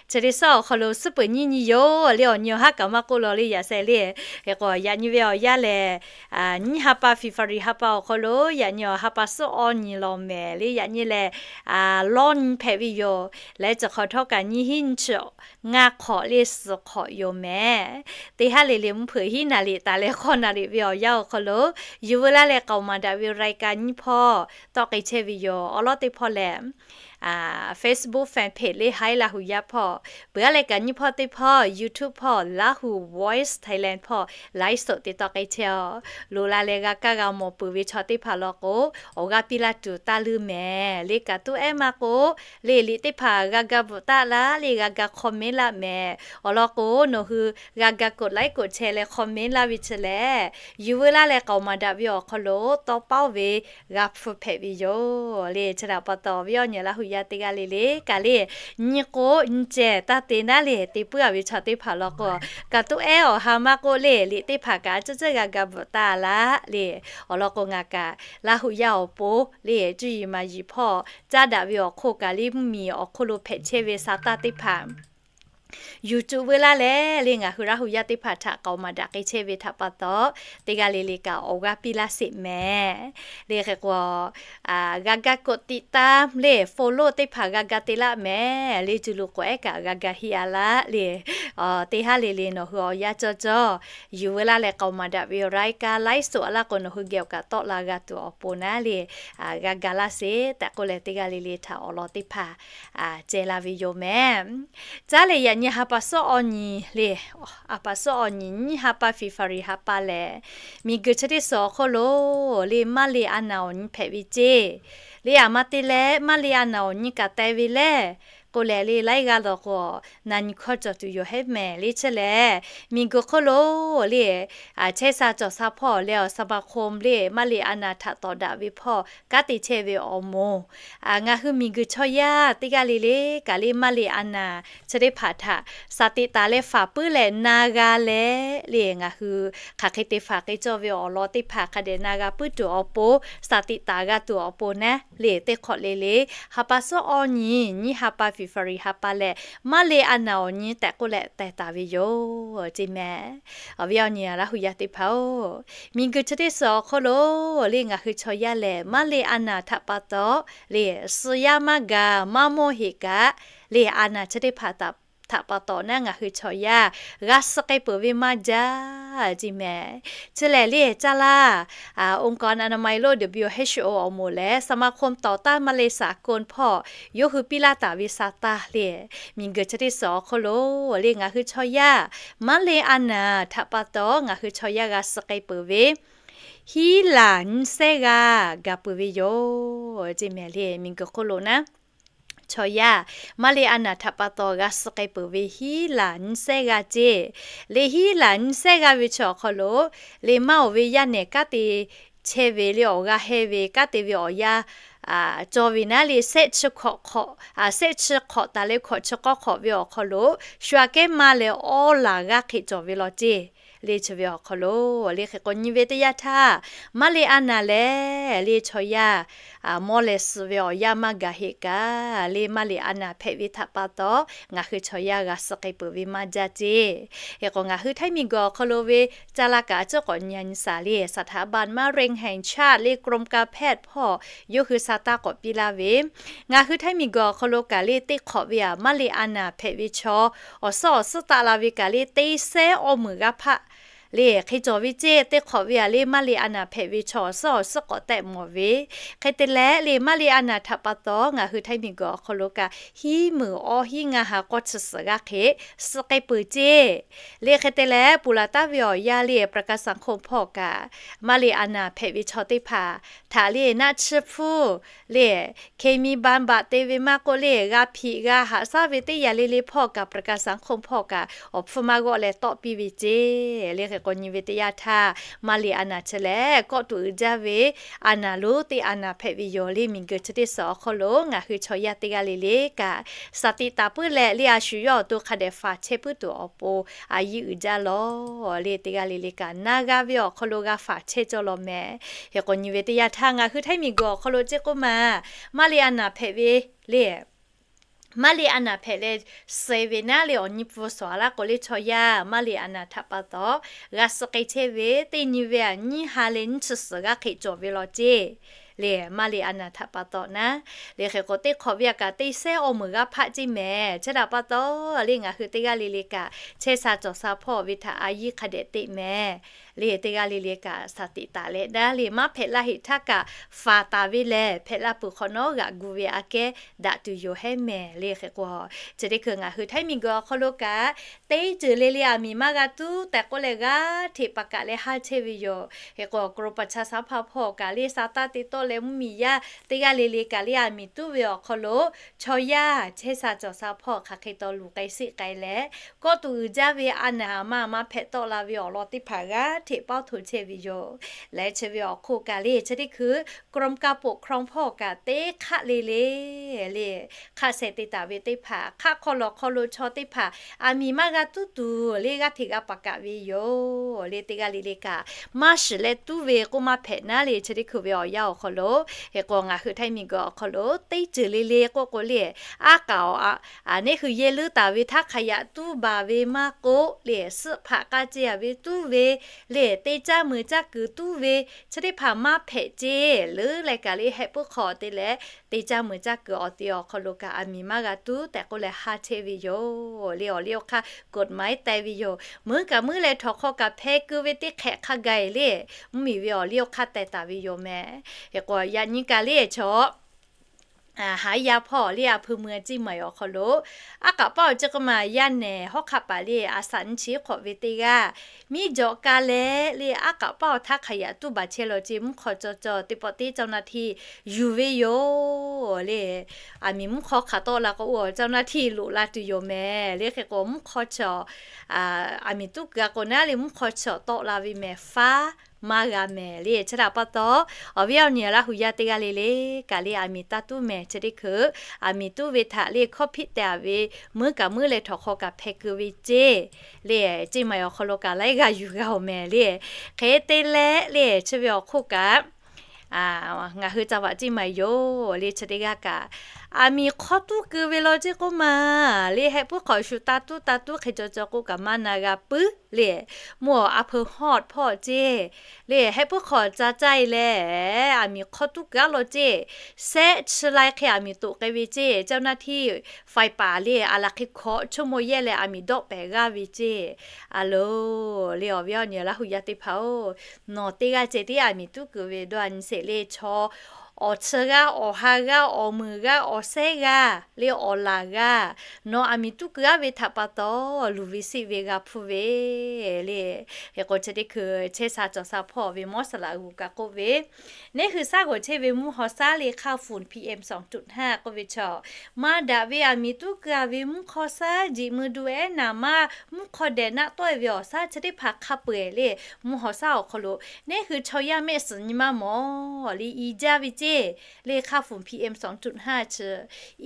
chi te suhˉ awˬ hk'aw lo suhˉ peuˬ nyiˇ nyi yoˬ. Le awˬ nyi awˬ haˉ kaꞈ maˇ k'oˆ law le yaꞈ sheh le. Hk'e k'o yaꞈ nyi ve awˬ yanˇ lehˬ nyiˇ ha pa February ha pa awˬ hk'aw lo yaꞈ nyi awˬ ha pa suhˉ awˇ nyi law mehˍ le yaꞈ nyi lehˬ lawˇ nyi hpehꞈ ve yoˬ. Leh chi hk'awꞈ htawˇ kaꞈ nyiˇ hinˉ nyiˇ chi ngaˇ hk'awꞈ le suhˍ hk'awꞈ yoˬ mehˍ. Teˇ haˉ le le mvuhˇ hpeuꞈ hiˉ naˍ liꞈ taˍ leh hk'awˇ naˍ liꞈ ve awˬ yanˇ awˬ hk'aw lo yuˬ veu laˇ leh k'aoˍ maˍ daꞈ ve รายการ nyiˇ hpawˇ tawˆ k'ai chehˇ ve yoˬ. Awˬ lawn teˇ hpawˇ lehˬ Facebook fan page le haiˉ Laˇ hu yaˇ hpawˇ, peuˬ aˉ leh kaꞈ nyiˇ hpawˇ teˇ hpawˇ YouTube hpawˇ Laˇ hu Voice Thailand hpawˇ ไลฟ์สด te tawˆ k'ai chehˇ aw. Loꞈ la leh g'a kaˇ g'a mawˬ peuˬ ve chaw teˇ hpaˍ law k'o awˬ g'aˇ piˇ laˇ tuˬ taˇ leuˇ mehˍ. Le kaꞈ tuˉ ehˉ maˇ k'oˆ le liꞈ teˇ hpaˍ g'a ga bvuhꞈ taˆ laˇ le g'a ga comment laˇ mehˍ. Awˬ lawn k'o nawˬ hui g'a ga กดไลค์ กดแชร์ leh comment laˇ ve chi lehˬ yuˬ veu laˇ leh k'aoˍ maˍ daꞈ ve awˬ hk'aw lo tawˇ paoˉ ve g'a hpu hpehꞈ ve yoˬ. Le chi htaꞈ pa taw awˬ viˉ awˬ nyi Laˇ hu yaˇ teˇ g'aˇ le le kaꞈ le nyi k'o nyi cehˬ taˇ te naˉ le te puiˉ a ve chaw teˇ hpaˍ law k'o kaꞈ tuˉ ehˉ awˬ ha maˇ k'oˆ le liꞈ teˇ hpaˍ kaꞈ a ciˉ ciˉ g'a ga bvuhꞈ taˇ laˇ le. Awˬ lawn k'o ngaˬ kaꞈ Laˇ hu yaˇ awˬ pon le cuˇ yiˍ maˍ yiˍ hpawˇ caˉ daꞈ ve awˬ hk'oˆ kaꞈ le mvuhˇmiˬ awˬ hk'oˆ lo hpehꞈ chehˇ ve sa taˇ teˇ hpaˍ Yuˬ cuˬ veu laˇ leh le, ngaˬ hui Laˇ huˍ yaˇ teˇ hpaˍ htaꞈ k'aoˍ maˍ daꞈ k'ai chehˇ ve htaꞈ pa taw, teˇ g'aˇ le le kaꞈ awˬ g'aˇ piˇ laˇ sheˍ mehˍ. Le hk'e k'o, g'a ga กดติดตาม le follow teˇ hpaˍ g'a ga te laˇ mehˍ. Le cuˬ lo k'o ehˉ kaꞈ g'a ga heˆ a laˇ le. Teˇ haˉ le le nawˬ hui awˬ yanˇ cawˇ cawˇ yuˬ veu laˇ leh k'aoˍ maˍ daꞈ ve รายการ ไลฟ์สด a laˇ k'o nawˬ hui geh awˬ kaꞈ tawˆ la g'a tuˬ awˬ pon naˉ le, g'a ga laˇ sheˍ tehꞈ k'oˆ leh teˇ g'aˇ le le htaꞈ awˬ lawn teˇ hpaˍ ceh la ve yoˬ mehˍ. Caˇ lehˬ yaꞈ nyi ha pa suhˉ awˬ nyi le, ha pa suhˉ awˬ nyi nyiˇ ha pa February ha pa lehˬ, miˬguiˬ chi teˇ suhˍ awˬ hk'oˆ lo le maˇ le a naˍ awˬ nyi hpehꞈ ve ceˇ. Le aˬ ma te leh maˇ le a naˍ awˬ nyi kaꞈ teh ve lehˬ k'oˆ leh le laiˉ g'aˇ lawˬ k'o, na nyi hkawˇ cawˬ tuˬ yoˬ hehˉ mehˍ le. Chi lehˬ miˬguiˬ hk'oˆ lo le chehˇ sha cawˬ sha hpawˇ leh awˬ สมาคม le maˇ le a naˍ htaꞈ tawˍ daꞈ ve hpawˇ kanˉ te chehˇ ve awˬ moˍ, ngaˬ hui miˬguiˬ chaw yaˇ teˇ g'aˇ le le kaꞈ le maˇ le a naˍ chi teˇ hpaˍ htaꞈ สติ taˍ leh faˍ puiˉ leh na g'a leh le, ngaˬ hui hk'aˬ hk'e te faˍ k'ai cawˇ ve awˬ lawn teˇ hpaˍ hk'a dehꞈ na g'a puiˉ tuˬ awˬ pon, สติ taˍ g'a tuˬ awˬ pon naˉ le teˇ hk'awꞈ le le, ha pa suhˉ awˬ nyi nyiˇ ha pa February ha pa lehˬ maˇ le a naˍ awˬ nyi tehꞈ k'oˆ leh teh taˍ ve yoˬ ceˇ mehˍ. Awˬ viˉ awˬ nyi Laˇ huˍ yaˇ teˇ hpaˍ-oˬ, miˬguiˬ chi teˇ suhˍ awˬ hk'oˆ lo le ngaˬ hui chaw yaˇ lehˬ maˇ le a naˍ htaꞈ pa taw le suh yaˇ maˇ gaˬ maˇ mawˇ heˆ kaꞈ le a naˍ chi teˇ hpaˍ htaꞈ pa taw naˉ ngaˬ hui chaw yaˇ g'a suh k'ai peuˬ ve maˇ jaˇ ceˇ mehˍ. Chi lehˬ le caˇ laˇ องค์กรอนามัยโลก WHO awˬ moˍ leh สมาคมต่อต้านมะเร็งสากล hpawˇ yawˇ hui piˇ laˇ taˍ ve sa taˇ le, miˬguiˬ chi teˇ suhˍ awˬ hk'oˆ lo le ngaˬ hui chaw yaˇ maˇ le a naˍ htaꞈ pa taw ngaˬ hui chaw yaˇ g'a suh k'ai peuˬ ve hiˉ laˬ nyiˇ sehˉ g'aˇ gaˬ peuˬ ve yoˬ ceˇ mehˍ le. Miˬguiˬ hk'oˆ lo naˉ chaw yaˇ maˇ le a naˍ htaꞈ pa taw g'a suh k'ai peuˬ ve hiˉ laˬ nyiˇ sehˉ g'aˇ ceˇ. Le hiˉ laˬ nyiˇ sehˉ g'aˇ ve chi awˬ hk'aw lo le maˇ oˬ ve yaˇ nehˬ kanˉ te chehˇ ve le awˬ g'aˇ hehˇ ve kanˉ te ve awˬ yanˇ cawˬ ve naˉ le, sehˆ chi hk'awꞈ taˍ leh hkawꞈ chi k'awˇ hk'awꞈ ve awˬ hk'aw lo shu aꞈ kehˉ maˇ leh awˉ laˬ g'aˇ hk'e cawˬ ve law ceˇ. Le chi ve awˬ hk'aw lo le hk'e k'o nyi ve teˇ yanˇ htaˇ maˇ le a naˍ lehˬ le chaw yaˇ mawˇ leh suh ve awˬ yanˇ maˇ gaˬ heˆ kaꞈ le maˇ le a naˍ hpehꞈ ve htaꞈ pa taw ngaˬ hui chaw yaˇ g'a suh k'ai peuˬ ve maˇ jaˇ ceˇ. Hk'e k'o ngaˬ hui Htaiˇ miˬguiˬ awˬ hk'aw lo ve caˇ laˇ kaꞈ a ciˉ k'awꞈ nyi nyi saˍ le สถาบันมะเร็งแห่งชาติ le กรมการแพทย์ hpawˇ yawˇ hui sa taˇ k'awꞈ piˇ laˇ ve, ngaˬ hui Htaiˇ miˬguiˬ awˬ hk'aw lo kaꞈ le teˇ hk'awꞈ ve aꞈ maˇ le a naˍ hpehꞈ ve chaw awˬ suhˉ awˬ suhˉ taˆ la ve kaꞈ le teˇ sehˉ awˇ meunˍ g'aˇ hpaˆ le hk'e cawˬ ve ceˇ. Teˇ hk'awꞈ ve aꞈ le maˇ le a naˍ hpehꞈ ve chaw awˬ suhˉ awˬ suhˉ k'awꞈ tehˆ mawˬ ve, hk'e te leh le maˇ le a naˍ htaꞈ pa taw ngaˬ hui Htaiˇ miˬguiˬ awˬ hk'aw lo kaꞈ hiˉ meunˍ awˇ hiˉ ngaˇ ha k'awˇ chi suhˍ g'aˇ hk'e suh k'ai peuˬ ceˇ. Le hk'e te leh ผู้หลากหลาย taˇ ve awˬ yanˇ le ประกันสังคม hpawˇ kaꞈ maˇ le a naˍ hpehꞈ ve chaw teˇ hpaˍ htaꞈ le naˆ tsuhˇ hpfuhˇ le เคมีบำบัด te ve maˇ k'oˆ le g'a hpiꞈ g'a haꞈ shaˉ ve teˇ yanˇ le le hpawˇ kaꞈ ประกันสังคม hpawˇ kaꞈ awˬ hpfuhˇ maˇ g'awˆ leh tawˆ piˇ ve ceˇ. Le hk'e k'o nyi ve teˇ yanˇ htaˇ maˇ le a naˍ chi lehˬ kawˆ tuꞈ uiˍ jaˇ ve a naˍ lonˉ teˇ a naˍ hpehꞈ ve yoˬ le. Miˬguiˬ chi teˇ suhˍ awˬ hk'aw lo ngaˬ hui chaw yaˇ teˇ g'aˇ le le kaꞈ สติ taˍ puiˉ leh le a shu yawˇ awˬ to hk'a dehꞈ faˍ chehˇ puiˉ tuˬ awˬ pon a yiˇ uiˍ jaˇ lawˬ le. Teˇ g'aˇ le le kaꞈ na g'a ve awˬ hk'aw lo g'a faˍ chehˇ cawˇ law mehˍ. Hk'e k'o nyi ve teˇ yanˇ htaˇ ngaˬ hui Htaiˇ miˬguiˬ awˬ hk'aw lo ceˇ k'oˆ ma, maˇ le a naˍ hpehꞈ ve le maˇ le a naˍ hpehꞈ leh suh ve naˉ le awˬ nyi pfuhˇ suhˍ a laˇ k'o le chaw yaˇ maˇ le a naˍ htaꞈ pa taw g'a suh k'ai chehˇ ve teˇ nyi ve aꞈ nyiˇ ha leh nyiˇ chi suhˍ g'aˇ hk'e cawˬ ve law ceˇ. Le maˇ le a naˍ htaꞈ pa taw naˉ le hk'e k'o teˇ hk'awꞈ ve aꞈ kaꞈ teˇ sehˉ awˇ meunˍ g'aˇ hpaˆ ceˇ mehˍ. Chi htaꞈ pa taw le ngaˬ hui teˇ g'aˇ le le kaꞈ chehˇ sha cawˬ sha hpawˇ ve htaꞈ a yiˇ hk'a dehꞈ teꞈ mehˍ. Le teˇ g'aˇ le le kaꞈ สติ taˍ leh naˉ le maˇ hpehꞈ laˇ heˆ htaˇ kaꞈ faˍ taˍ ve lehˬ hpehꞈ la peuˬ hk'awꞈ nawˉ g'aꞈ gu ve aꞈ kehˉ daꞈ tuˬ yoˬ hehˉ mehˍ. Le hk'e k'o chi teˇ hkui ngaˬ hui Htaiˇ miˬguiˬ awˬ hk'aw lo kaꞈ teˇ ceuˬ le le aˬ miˍ maˇ g'a tuˉ tehꞈ k'oˆ leh g'aˇ hteꞈ paˍ kaꞈ leh haˇ chehˇ ve yoˬ. Hk'e k'o กรมประชาสัมพันธ์ hpawˇ kaꞈ le sa taˇ te tawˆ leh mvuhˇmiˬ yaˇ teˇ g'aˇ le le kaꞈ le aˬ miˍ tuˉ ve awˬ hk'aw lo chaw yaˇ chehˇ sha cawˬ sha hpawˇ hk'aˬ hk'e taw luˬ k'ai sheˆ k'ai leh kawˆ tuˬ uiˍ jaˇ ve a naˍ maˇ maˇ hpehꞈ tawˆ la ve awˬ lawn teˇ hpaˍ g'aˇ hteꞈ pawˇ hto chehˇ ve yoˬ. Leh chi ve awˬ hk'oˆ kaꞈ le chi teˇ hkui กรมการปกครอง hpawˇ kaꞈ teˇ hk'aˆ le le le hk'aˆ sheh te taˍ ve teˇ hpaˍ hk'aˆ hk'aw lo hk'aw lo chaw teˇ hpaˍ aˬ miˍ maˇ g'a tuˉ tuˬ le g'aˇ hteꞈ g'a paˍ kaꞈ ve yoˬ. Le teˇ g'aˇ le le kaꞈ maˇ shiˍ leh tuˉ ve k'oˆ maˇ hpehꞈ naˉ le chi teˇ hkui ve awˬ yanˇ awˬ hk'aw lo hk'e k'o ngaˬ hui htaiˇ miˬguiˬ awˬ hk'aw lo teˇ ceuˬ le le k'oˆ k'o le, aˉ k'aꞈ awˬ a neˇ hui yehˇ leuˉ taˍ ve htaˇ hk'aˬ yaꞈ tuˉ baˬ ve maˇ k'oˆ le, suhˆ hpaꞈ k'aˇ ce a ve tuˉ ve le, te caˇ meuˬ caˇ kuiˬ tuˉ ve chi teˇ hpaˍ maˇ hpehꞈ ce leuˉ leh kaꞈ le heh puiˉ hk'aw te leh te caˇ meuˬ caˇ kuiˬ awˬ te awˬ hk'aw lo kaꞈ aˬ miˍ maˇ g'a tuˉ tehꞈ k'oˆ leh ha chehˇ ve yoˬ. Le awˬ liˇ awˬ hk'aˇ กฎหมาย teh ve yoˬ. Meuˉ kaꞈ meuˉ leh htawnˍ hk'aw kaꞈ hpeh keu ve teˇ hk'ehꞈ hk'a gaˬ le mvuhˇmiˬ ve awˬ liˇ awˬ hk'aˇ teh taˍ ve yoˬ meh. Hk'e k'o yaꞈ nyi kaꞈ le chaw haˉ yaˇ hpawˇ le a hpui mui a ciˇ maˬ awˬ hk'aw lo aˉ k'aꞈ paˇ awˬ chi k'o maˬ yaˇ nehˬ hawˉ hk'aˆ paˍ le a saꞈ nyi chi hk'awꞈ ve teˇ g'aˇ miˇ jawꞈ ka leh le aˉ k'aꞈ paˇ awˬ htaˇ hk'aˬ yaꞈ tuˉ baˬ chehˇ law ce mvuhˇ hk'aw caw caw teˇ pawˆ teˇ เจ้าหน้าที่ yuˬ ve yoˬ. Le aˬ miˍ mvuhˇ hk'aw hk'aˬ tawˆ la k'o เจ้าหน้าที่ loꞈ la tuˬ yoˬ meh. Le hk'e k'o mvuhˇ hk'aw chaw aˬ miˍ tuˉ keu a k'o naˉ le mvuhˇ hk'aw chaw tawˆ la ve meh faˉ maˇ g'a meh. Le chi htaꞈ pa taw awˬ viˉ awˬ nyi Laˇ hu yaˇ teˇ g'aˇ le le kaꞈ le aˬ miˍ taˇ tuˉ meh chi teˇ hkui aˬ miˍ tuˉ ve htaꞈ le hkawˇ hpiˆ teh a ve meuˉ kaꞈ meuˉ leh htawnˍ hk'aw kaꞈ hpeh keu ve ce le ciˇ maˬ awˬ hk'aw lo kaꞈ laiˉ g'aˇ yuˬ g'a awˬ meh le. Hk'e te leh le chi ve awˬ hk'oˆ kaꞈ ngaˬ hui ca vaꞈ ciˇ maˬ yoˬ. Le chi teˇ g'aˇ kaꞈ aˬ miˍ hk'awˇ tuˉ keu ve law ce k'oˆ maˬ le heh puiˉ hk'awꞈ shu taˇ tuˉ taˇ tuˉ hk'e caw caw k'oˆ kaꞈ maˇ na g'a puiˉ le mvuhˇ awˬ a hpeu hawˇ hpawˇ ce le heh puiˉ hk'awꞈ ca caˇ e leh aˬ miˍ hk'awˇ tuˉ keu a law ce. Shehˆ chi lai hk'e aˬ miˍ toꞈ k'ai ve ce เจ้าหน้าที่ ไฟป่า le a laˬ hk'e hkawꞈ ชั่วโมง yehˇ leh aˬ miˍ dawˆ pehˍ g'aˇ ve ce. A loˬ le awˬ viˉ awˬ nyi Laˇ hu yaˇ teˇ hpaˍ-oˬ, nawˬ teˇ g'aˇ ceh tiˉ aˬ miˍ tuˉ keu ve dawˇ a nyi sheˍ le chaw awˬ chi g'aˇ awˬ ha g'aˇ awˬ meuˍ g'aˇ awˬ sehˉ g'aˇ le awˬ laˬ g'aˇ nawˬ aˬ miˍ tuˉ keu a ve htaꞈ pa taw luˬ ve siˆ ve g'a hpuˇ ve le. Hk'e k'o chi teˇ hkui chehˇ sha cawˬ sha hpawˇ ve mawˇ saˍ laꞈ g'uˬ kaꞈ k'oˆ ve neˇ hui shaˉ g'awˬ chehˇ ve mvuhˇ haw shaˉ le ค่าฝุ่น PM สองจุดห้า k'oˆ ve chaw maˇ daꞈ ve aˬ miˍ tuˉ keu a ve mvuhˇ hk'aw shaˉ jiꞈ mui du ehˉ naˍ maˇ mvuhˇ hk'aw dehꞈ naˆ tawˆ e ve awˬ shaˉ chi teˇ hpaˍ hk'a peu eˬ le mvuhˇ haw shaˉ awˬ hk'aw lo neˇ hui chaw yaˇ mehˆ suhˍ nyi maˇ mawˬ le i jaˇ ve ce. Le ค่าฝุ่น PM สองจุดห้า chi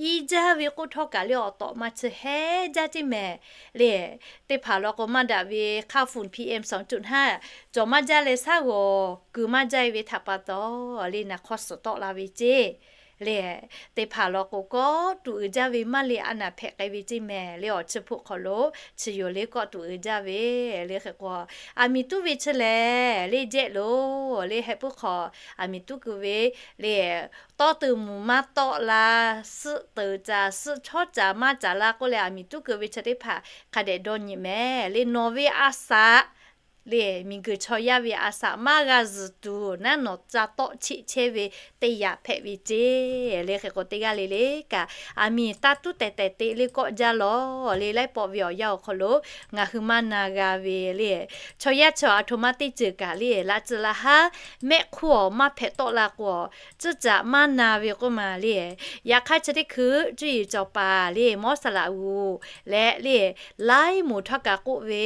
i jaˇ ve k'oˆ htawˇ kaꞈ le awˬ tawꞈ ma chi hehˉ jaˇ ce meh. Le teˇ hpaˍ law k'o maˇ daꞈ ve ค่าฝุ่น PM สองจุดห้า cawˬ maˇ jaˇ leh shaˉ g'awˬ keu maˇ jaˇ e ve htaꞈ pa taw le naˍ hk'aw suhˍ tawˆ la ve ce. Le teˇ hpaˍ law k'o kawˆ tuˬ uiˍ jaˇ ve maˇ le a naˍ hpehꞈ k'ai ve ce meh. Le awˬ chi hpeuꞈ hk'aw lo chi yoˬ le kawˆ tuˬ uiˍ jaˇ ve le hk'e k'o aˬ miˍ tuˉ ve chi lehˬ le jehˆ loˬ le heh puiˉ hk'awꞈ aˬ miˍ tuˉ keu ve le tawˇ teuˬ mvuhˬ maˇ tawˆ la, suhˆ teuˬ caˍ suhˆ chawˇ caˍ maˇ caˍ la k'oˆ leh aˬ miˍ tuˉ keu ve chi teˇ hpaˍ hk'a dehꞈ dawˇ nyi meh. Le nawˬ ve a saꞈ le miˬguiˬ chaw yaˇ ve a saꞈ maˇ g'a zuhˬ tuˬ naˉ nawˬ ca tawˆ cheˆ chehˇ ve teˇ yaꞈ hpehꞈ ve ce. Le hk'e k'o teˇ g'aˇ le le kaꞈ aˬ miˍ taˇ tuˉ tehˬ tehˬ te le kawˆ jaˇ lawˬ le laiˉ pawˆ ve awˬ yanˇ awˬ hk'aw lo ngaˬ hui maˇ na g'a ve le chaw yaˇ chaw aˬ htoꞈ ma teˇ ceuˬ kaꞈ le laꞈ tcuh laꞈ haˉ mehˆ hk'oˆ awˬ maˇ hpehꞈ tawˆ la k'o awˬ tcuhˉ caꞈ maˇ na ve k'oˆ ma le. Yaꞈ hk'aˇ chi teˇ hkui cuˇ yiˍ cawˬ paˍ le mawˇ saˍ laꞈ g'uˬ leh le laiˉ moˍ htawˇ kaꞈ k'oˆ ve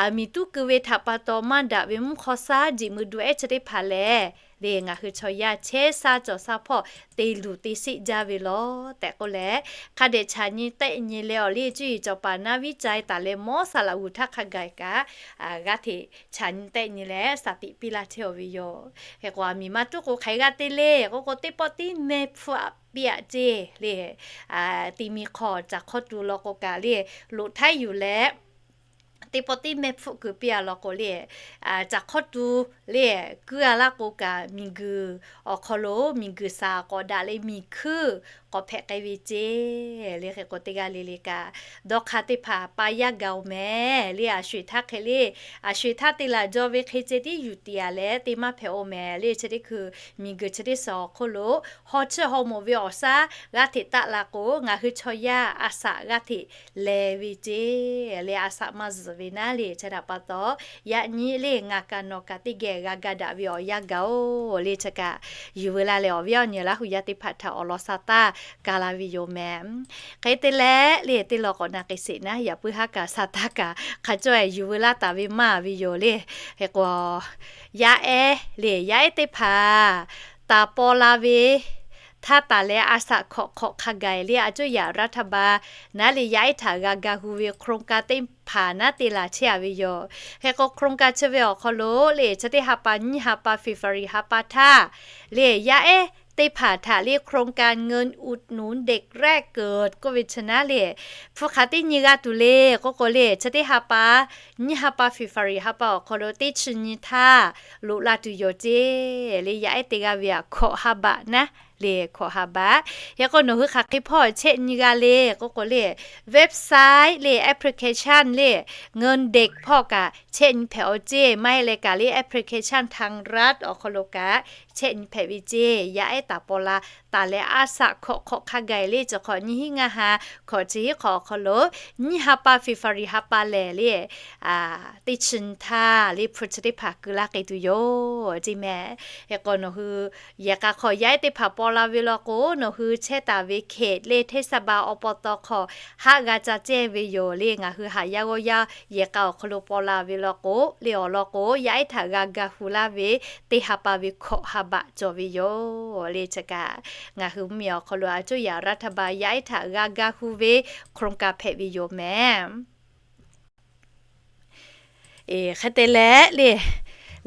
aˬ miˍ tuˉ keu ve htaꞈ pa taw maˇ daꞈ ve mvuhˇ hk'aw shaˉ jiꞈ mui du ehˉ chi teˇ hpaˍ lehˬ le ngaˬ hui chaw yaˇ chehˇ sha cawˬ sha hpawˇ te luˬ te sheˆ jaˇ ve lawˬ tehꞈ k'oˆ leh hk'a dehꞈ chaꞈ nyi tehˆ nyi leh awˬ le cuˇ yiˍ cawˬ paˍ naˉ viˉ ca e taˍ leh mawˇ saˍ laꞈ g'uˬ htaˇ hk'a gaˬ kaꞈ g'aˇ hteꞈ chaꞈ nyi tehˆ nyi leh shaˍ tiꞈ piˇ laˇ chehˇ ve yoˬ. Hk'e k'o aˬ miˍ maˇ tuˉ k'o hk'aˬ hk'e g'a te le k'oˆ k'o teˇ pawˆ tiˉ meh hpfuhˆ a piˇ aꞈ ce le. Teˇ miˬ hk'aw caˬ hk'awˇ tu law k'o kaꞈ le loꞈ htaiˉ yuˬ leh teˇ pawˆ tiˉ meh hpfuhˆ keu piˇ a law k'o le caˬ hk'awˇ tu le kuiˇ a laˇ k'o kaꞈ miˬguiˬ awˬ hk'aw lo miˬguiˬ shaˍ k'awꞈ daꞈ leh miˬ hkuiˇ k'awꞈ hpehꞈ k'ai ve ce. Le hk'e k'o teˇ g'aˇ le le kaꞈ dawˇ hk'aˇ teˇ hpaˍ pa yaˇ gaˬ oˬ meh le a sho eˬ htaˇ hk'e le a sho eˬ htaˇ te laˬ jaw ve hk'e ceh tiˉ yuˬ tiꞈ a leh te maˇ hpehꞈ oˬ meh le chi teˇ hkui miˬguiˬ chi teˇ shaˍ awˬ hk'oˆ lo haw chiˇ haw moˍ ve awˬ shaˉ g'aˇ hteꞈ taˆ la k'o ngaˬ hui chaw yaˇ a saꞈ g'aˇ hteꞈ lehˬ ve ce. Le a saꞈ maˇ zuhˬ ve naˉ le. Chi htaꞈ pa taw, yaꞈ nyi le ngaˬ kaꞈ nawˬ kaꞈ teˇ geh g'a ga daꞈ ve awˬ yanˇ gaˬ-oˬ le. Chi kaꞈ yuˬ veu la leh awˬ viˉ awˬ nyi Laˇ hu yaˇ teˇ hpaˍ htaꞈ awˬ lawn sa taˇ ka la ve yoˬ mehˍ. Hk'e te leh le teˇ law k'awꞈ na k'ai sheˍ naˉ, yaꞈ puiˉ haˉ kaꞈ sa taˇ kaꞈ hk'a cawˇ-e yuˬ veu laˇ taˍ ve maˇ ve yoˬ le. Hk'e k'o, yaˇ ehˉ le, yaˇ ehˉ teˇ hpaˍ taˍ paw la ve htaˇ taˍ leh a shaꞈ hkawꞈ hk'awꞈ hk'a gaˬ le, a cuˇ yaꞈ รัฐบาล naˉ le yaˇ ehˉ htaꞈ g'a ga hu ve โครงการ teˇ hpaˍ naˉ te laˬ chehˇ-a ve yoˬ. Hk'e k'o โครงการ chi ve awˬ hk'aw lo le chi teˇ ha pa nyiˇ ha pa February ha pa htaˇ le yaˇ ehˉ teˇ hpaˍ htaꞈ le โครงการเงินอุดหนุนเด็กแรกเกิด k'oˆ ve chi naˉ le hpu hk'aˬ teˇ nyi g'a tuˬ le k'oˆ k'o le chi teˇ ha pa nyiˇ ha pa February ha pa awˬ hk'aw lo teˇ chi nyi htaˇ loꞈ la tuˬ yoˬ ceˇ le. Yaˇ ehˉ te g'a ve aꞈ hkawꞈ ha baꞈ naˉ le, hkawꞈ ha baꞈ. Hk'e k'o nawˬ hui hk'aˬ hk'e hpawˇ chehˇ nyi g'a le k'oˆ k'o le, website le application le เงินเด็ก hpawˇ kaꞈ chehˇ nyi hpehꞈ-aw ceˇ. Maˇ heˆ leh kaꞈ le application ทางรัฐ awˬ hk'aw lo kaꞈ chehˇ nyi hpehꞈ ve ceˇ. Yaˇ ehˉ taˍ paw la taˍ leh a shaꞈ hkawꞈ hk'awꞈ hk'a gaˬ le chi hk'awꞈ nyiˇ hinˉ ngaˇ ha hkawꞈ chi hiˉ hk'awꞈ awˬ hk'aw lo nyiˇ ha pa February ha pa lehˬ le teˇ chi nyi htaˇ le hpu chi teˇ hpaˍ keu laˇ k'ai tuˬ yoˬ ceˇ mehˍ. Hk'e k'o nawˬ hui yehˬ k'a hk'aw yaˇ ehˉ teˇ hpaˍ paw la ve law k'o, nawˬ hui chehˇ taˍ ve เขต le เทศบาล อบต hk'aw haˆ g'a ca cehˇ ve yoˬ le. Ngaˬ hui haꞈ yaˇ g'awˇ yaˇ yehˬ k'a awˬ hk'aw lo paw la ve law k'o le, awˬ lawn k'o yaˇ ehˉ htaꞈ g'a ga hu laˇ ve teˇ ha pa ve hkawꞈ ha baꞈ cawˬ ve yoˬ le. Chi kaꞈ ngaˬ hui mvuhˇmiˬ awˬ hk'aw lo a cuˇ yaꞈ รัฐบาล yaˇ ehˉ htaꞈ g'a ga hu ve โครงการ hpehꞈ ve yoˬ mehˍ. Hk'e te leh le,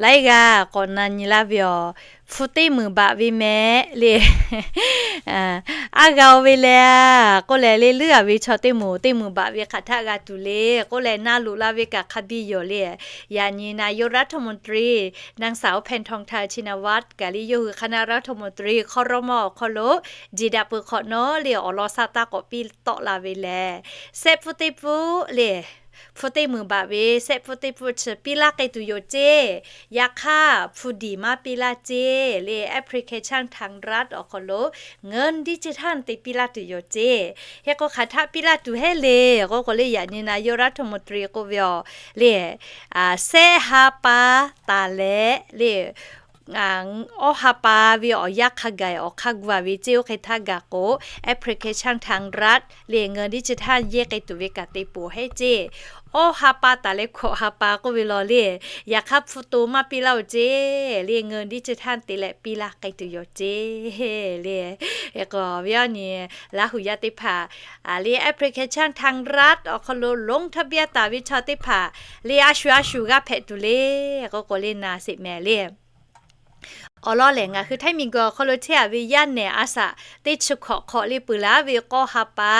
laiˉ g'aˇ k'awꞈ na nyi laˇ ve awˬ, hpu teˇ meunˍ baꞈ ve mehˍ le. Aˉ g'a-o ve le k'oˆ leh le, leuˉ-a ve chaw teˇ moˍ teˇ meunˍ baꞈ ve hk'aˬ htaˆ g'a tuˬ le k'oˆ leh na loꞈ la ve kaꞈ hk'a biˇ yoˬ le. Yaꞈ nyi นายกรัฐมนตรี นางสาว แพทองธาร ชินวัตร kaꞈ le yawˇ hui คณะรัฐมนตรี ครม. awˬ hk'aw lo jeˬ daꞈ peuˬ hk'awꞈ nawˉ le awˬ lawn sa taˇ k'awꞈ piˇ tawˆ la ve lehˬ, sehˆ pfuhˇ teˇ pfuhˇ le, hpu teˇ meunˍ baꞈ ve sehˆ pfuhˇ teˇ pfuhˇ chi piˇ laˇ k'ai tuˬ yoˬ ceˇ. Yaꞈ hk'aˇ hpu diˬ maˇ piˇ laˇ ceˇ le, application ทางรัฐ awˬ hk'aw lo เงินดิจิทัล te piˇ laˇ tuˬ yoˬ ceˇ. Hk'e k'o hk'aˬ htaˆ piˇ laˇ tuˬ heˆ le k'oˆ k'o le, yaꞈ nyi นายกรัฐมนตรี k'oˆ ve awˬ le, sehˆ ha pa taˍ leh le awˇ ha pa ve awˬ yanˇ hk'a gaˬ awˬ hk'aˇ gu-a ve ceˇ. Oˇ hk'e htaˇ gaˬ k'o, application ทางรัฐ le เงินดิจิทัล yehˇ k'ai tuˬ ve kaꞈ te poˬ heˆ ceˇ. Awˇ ha pa taˍ leh hkawꞈ ha pa k'oˆ ve law le, yaꞈ hk'aˇ hpu to maˇ piˇ laˇ-oˬ ceˇ le, เงินดิจิทัล te leh piˇ laˇ k'ai tuˬ yoˬ ceˇ le. Hk'e k'o awˬ viˉ awˬ nyi Laˇ hu yaˇ teˇ hpaˍ le application ทางรัฐ awˬ hk'aw lo ลงทะเบียน taˍ ve chaw teˇ hpaˍ le a shu a shu g'a hpehꞈ tuˬ le k'oˆ k'o le na sheˍ mehˍ le. Awˬ lawn lehˬ, ngaˬ hui Htaiˇ miˬguiˬ awˬ hk'aw lo chehˇ-a ve yaˇ nehˬ a shaꞈ teˇ chi hkawꞈ hk'awꞈ le peuˬ laˇ ve k'awˇ ha pa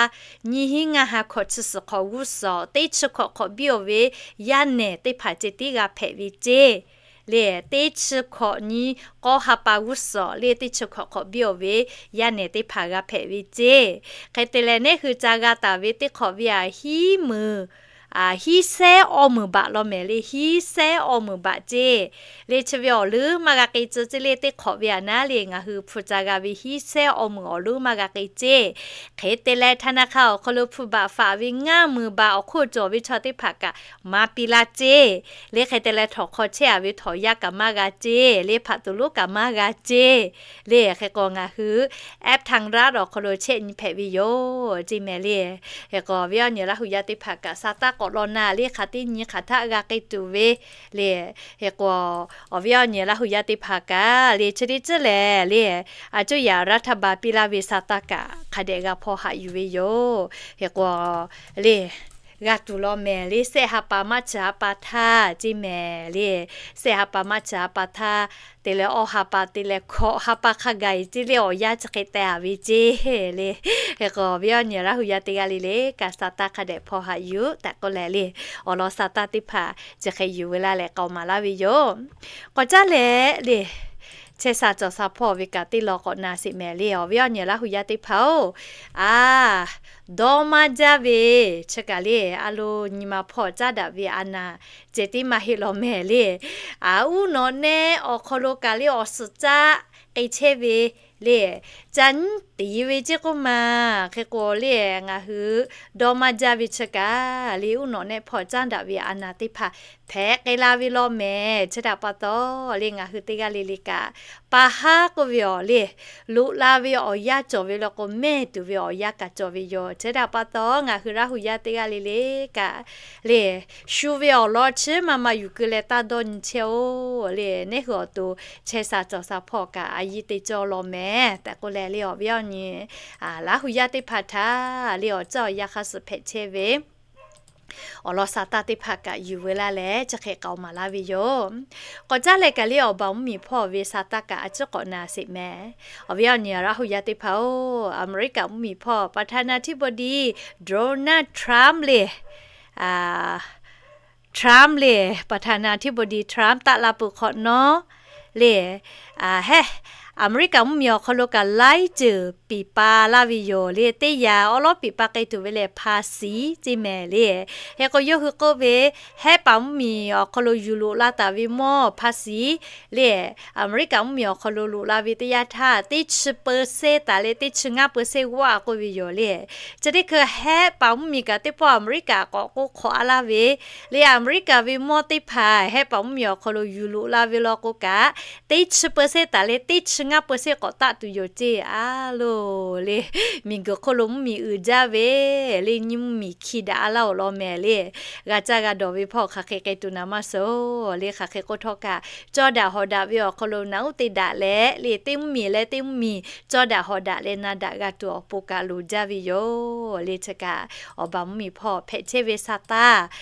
nyiˇ hinˉ ngaˇ ha hkawꞈ chi suhˍ hk'awꞈ g'uˇ suhˍ teˇ chi hkawꞈ hk'awꞈ biˇ-oˬ ve yaˇ nehˬ teˇ hpaˍ ceh tiˉ g'a hpehꞈ ve ceˇ le. Teˇ chi hkawꞈ nyi k'awˇ ha pa g'uˇ suhˍ le teˇ chi hkawꞈ hk'awꞈ biˇ-oˬ ve yaˇ nehˬ teˇ hpaˍ g'a hpehꞈ ve ceˇ. Hk'e te leh, neˉ hui ca g'a taˍ ve teˇ hk'awꞈ ve aꞈ hiˉ meunˍ hiˉ sehˉ awˇ meunˍ baꞈ law mehˍ le, hiˉ sehˉ awˇ meunˍ baꞈ ceˇ le. Chi ve awˬ leuˉ maˇ g'a k'ai tcuh ceˇ le. Teˇ hk'awꞈ ve aꞈ naˉ le ngaˬ hui hpu ca g'a ve hiˉ sehˉ awˇ meunˍ awˬ leuˉ maˇ g'a k'ai ceˇ. Hk'e te leh, ธนาคาร awˬ hk'aw lo hpu baꞈ faˍ ve ngaˇ meunˍ baꞈ awˬ hk'oˆ cawˬ ve chaw teˇ hpaˍ kaꞈ maˇ piˇ laˇ ceˇ le. Hk'e te leh, htawnˍ hk'aw chehˇ-a ve htawnˍ yaˇ kaꞈ maˇ g'a ceˇ le, hpaꞈ tuˬ lonˉ kaꞈ maˇ g'a ceˇ le. Hk'e k'o, ngaˬ hui แอป ทางรัฐ awˬ hk'aw lo chehˇ nyi hpehꞈ ve yoˬ ceˇ mehˍ le. Hk'e k'o, awˬ viˉ awˬ nyi Laˇ hu yaˇ teˇ hpaˍ kaꞈ sa taˇ k'awꞈ law na le, hk'aˬ teˇ nyi hk'aˬ htaˆ g'a k'ai tuˬ ve le. Hk'e k'o, awˬ viˉ awˬ nyi Laˇ hu yaˇ teˇ hpaˍ kaꞈ le chi teˇ ceuˬ lehˬ le, a cuˇ yaꞈ รัฐบาล piˇ laˇ ve sa taˇ kaꞈ hk'a dehꞈ g'a hpaw haꞈ yuˬ ve yoˬ. Hk'e k'o le, g'a tuˬ law mehˍ le, sehˆ ha pa maˇ chi ha pa htaˇ ceˇ mehˍ le. Sehˆ ha pa maˇ chi ha pa htaˇ te leh awˇ ha pa te leh hkawꞈ ha pa hk'a gaˬ ceˇ le, awˬ yanˇ chi hk'e teh-a ve ceˇ le. Hk'e k'o, awˬ viˉ awˬ nyi Laˇ hu yaˇ teˇ g'aˇ le le kaꞈ sa taˇ hk'a dehꞈ hpaw haꞈ yuˬ tehꞈ k'oˆ leh le, awˬ lawn sa taˇ teˇ hpaˍ chi hk'e yuˬ veu laˇ leh k'aoˍ maˍ laˇ ve yoˬ. K'awꞈ caˉ leh le, chehˇ sha cawˬ sha hpawˇ ve kaꞈ teˇ lawn k'awꞈ na sheˍ mehˍ le, awˬ viˉ awˬ nyi Laˇ hu yaˇ teˇ hpaˍ-oˬ. A, dawˇ maˇ jaˇ ve chi kaꞈ le, a lo nyi ma hpawˇ caˉ daꞈ ve a naˍ ceh tiˉ maˇ heˆ law mehˍ le. A, uˉ nawꞈ nehˆ awˬ hk'aw lo kaꞈ le awˬ suhˍ caˆ k'ai chehˇ ve le, ca nyiˉ tiˍ ve ceˇ k'oˆ ma. Hk'e k'o le, ngaˬ hui dawˇ maˇ jaˇ ve chi kaꞈ le, uˉ nawꞈ nehˆ hpawˇ caˉ daꞈ ve a naˬ teˇ hpaˍ hpehꞈ k'ai la ve law mehˍ. Chi htaꞈ pa taw le, ngaˬ hui teˇ g'aˇ le le kaꞈ pa haˉ k'oˆ ve awˬ le, loꞈ la ve awˬ yanˇ cawˬ ve law k'o, mehˇ tuˬ ve awˬ yanˇ kaꞈ cawˬ ve yoˬ. Chi htaꞈ pa taw, ngaˬ hui Laˇ hu yaˇ teˇ g'aˇ le le kaꞈ le, shu ve awˬ lawn chi ma ma yuˬ keu leh taˇ dawˇ nyi chehˇ-oˬ le. Neˇ hui awˬ to chehˇ sha cawˬ sha hpawˇ kaꞈ a yiˇ te cawˇ law mehˍ tehꞈ k'oˆ leh le, awˬ viˉ awˬ nyi Laˇ hu yaˇ teˇ hpaˍ htaꞈ le awˬ caˇ awˬ yanˇ hk'a suhˍ hpehꞈ chehˇ ve awˬ lawn sa taˇ teˇ hpaˍ kaꞈ yuˬ veu laˇ leh chi hk'e k'aoˍ maˍ laˇ ve yoˬ. K'awꞈ caˉ leh kaꞈ le, awˬ baˬ mvuhˇmiˬ hpawˇ ve sa taˇ kaꞈ a ciˉ k'awꞈ na sheˍ mehˍ. Awˬ viˉ awˬ nyi Laˇ hu yaˇ teˇ hpaˍ-oˬ, Aˍmeˍriˆkaꞈ mvuhˇmiˬ hpawˇ ประธานาธิบดี Donald Trump le, Trump le, ประธานาธิบดี Trump taˆ la peuˬ hk'awꞈ nawˉ le, hehˉ, Aˍmeˍriˆkaꞈ mvuhˇmiˬ awˬ hk'aw lo kaꞈ laiˉ ceuˬ piˍ pa laˇ ve yoˬ le. Teˇ yanˇ awˉ lawˉ piˍ pa k'ai tuˬ ve lehˬ ภาษี ceˇ mehˍ le. Hk'e k'o yawˇ hui k'oˆ ve, hehˉ paˍ mvuhˇmiˬ awˬ hk'aw lo yuˬ loꞈ la taˍ ve mawˇ ภาษี le, Aˍmeˍriˆkaꞈ mvuhˇmiˬ awˬ hk'aw lo loꞈ la ve teˇ yanˇ htaˇ teˇ chi เปอร์เซ็นต์ taˍ leh teˇ chi ngaˇ เปอร์เซ็นต์ g'aˇ k'oˆ ve yoˬ le. Chi teˇ hkui hehˉ paˍ mvuhˇmiˬ kaꞈ teˇ pawˆ Aˍmeˍriˆkaꞈ k'awꞈ k'oˆ hk'awꞈ a laˇ ve le, Aˍmeˍriˆkaꞈ ve mawˇ teˇ hpaˍ hehˉ paˍ mvuhˇmiˬ awˬ hk'aw lo yuˬ loꞈ la ve law k'o kaꞈ, teˇ chi เปอร์เซ็นต์ taˍ leh teˇ chi ngaˇ เปอร์เซ็นต์ k'awꞈ taˆ tuˬ yoˬ ceˇ a loˬ le. Miˬguiˬ hk'oˆ lo mvuhˇmiˬ uiˍ jaˇ ve le, nyiˇ mvuhˇmiˬ hki daꞈ a laˇ-oˬ law mehˍ le. G'a caˇ g'a dawˬ ve hpawˇ hk'aˬ hk'e k'ai tuˬ naˍ maˇ suhˍ le. Hk'aˬ hk'e k'oˆ htawˇ kaꞈ, cawˇ daꞈ hawˍ daꞈ ve awˬ hk'aw lo naꞈ uˉ te daꞈ leh le, teˇ mvuhˇmiˬ leh teˇ mvuhˇmiˬ cawˇ daꞈ hawˍ daꞈ leh na daꞈ g'a tuˬ awˬ pon kaꞈ loˍ jaˇ ve yoˬ le. Chi kaꞈ awˬ baˬ mvuhˇmiˬ hpawˇ hpehꞈ chehˇ ve sa taˇ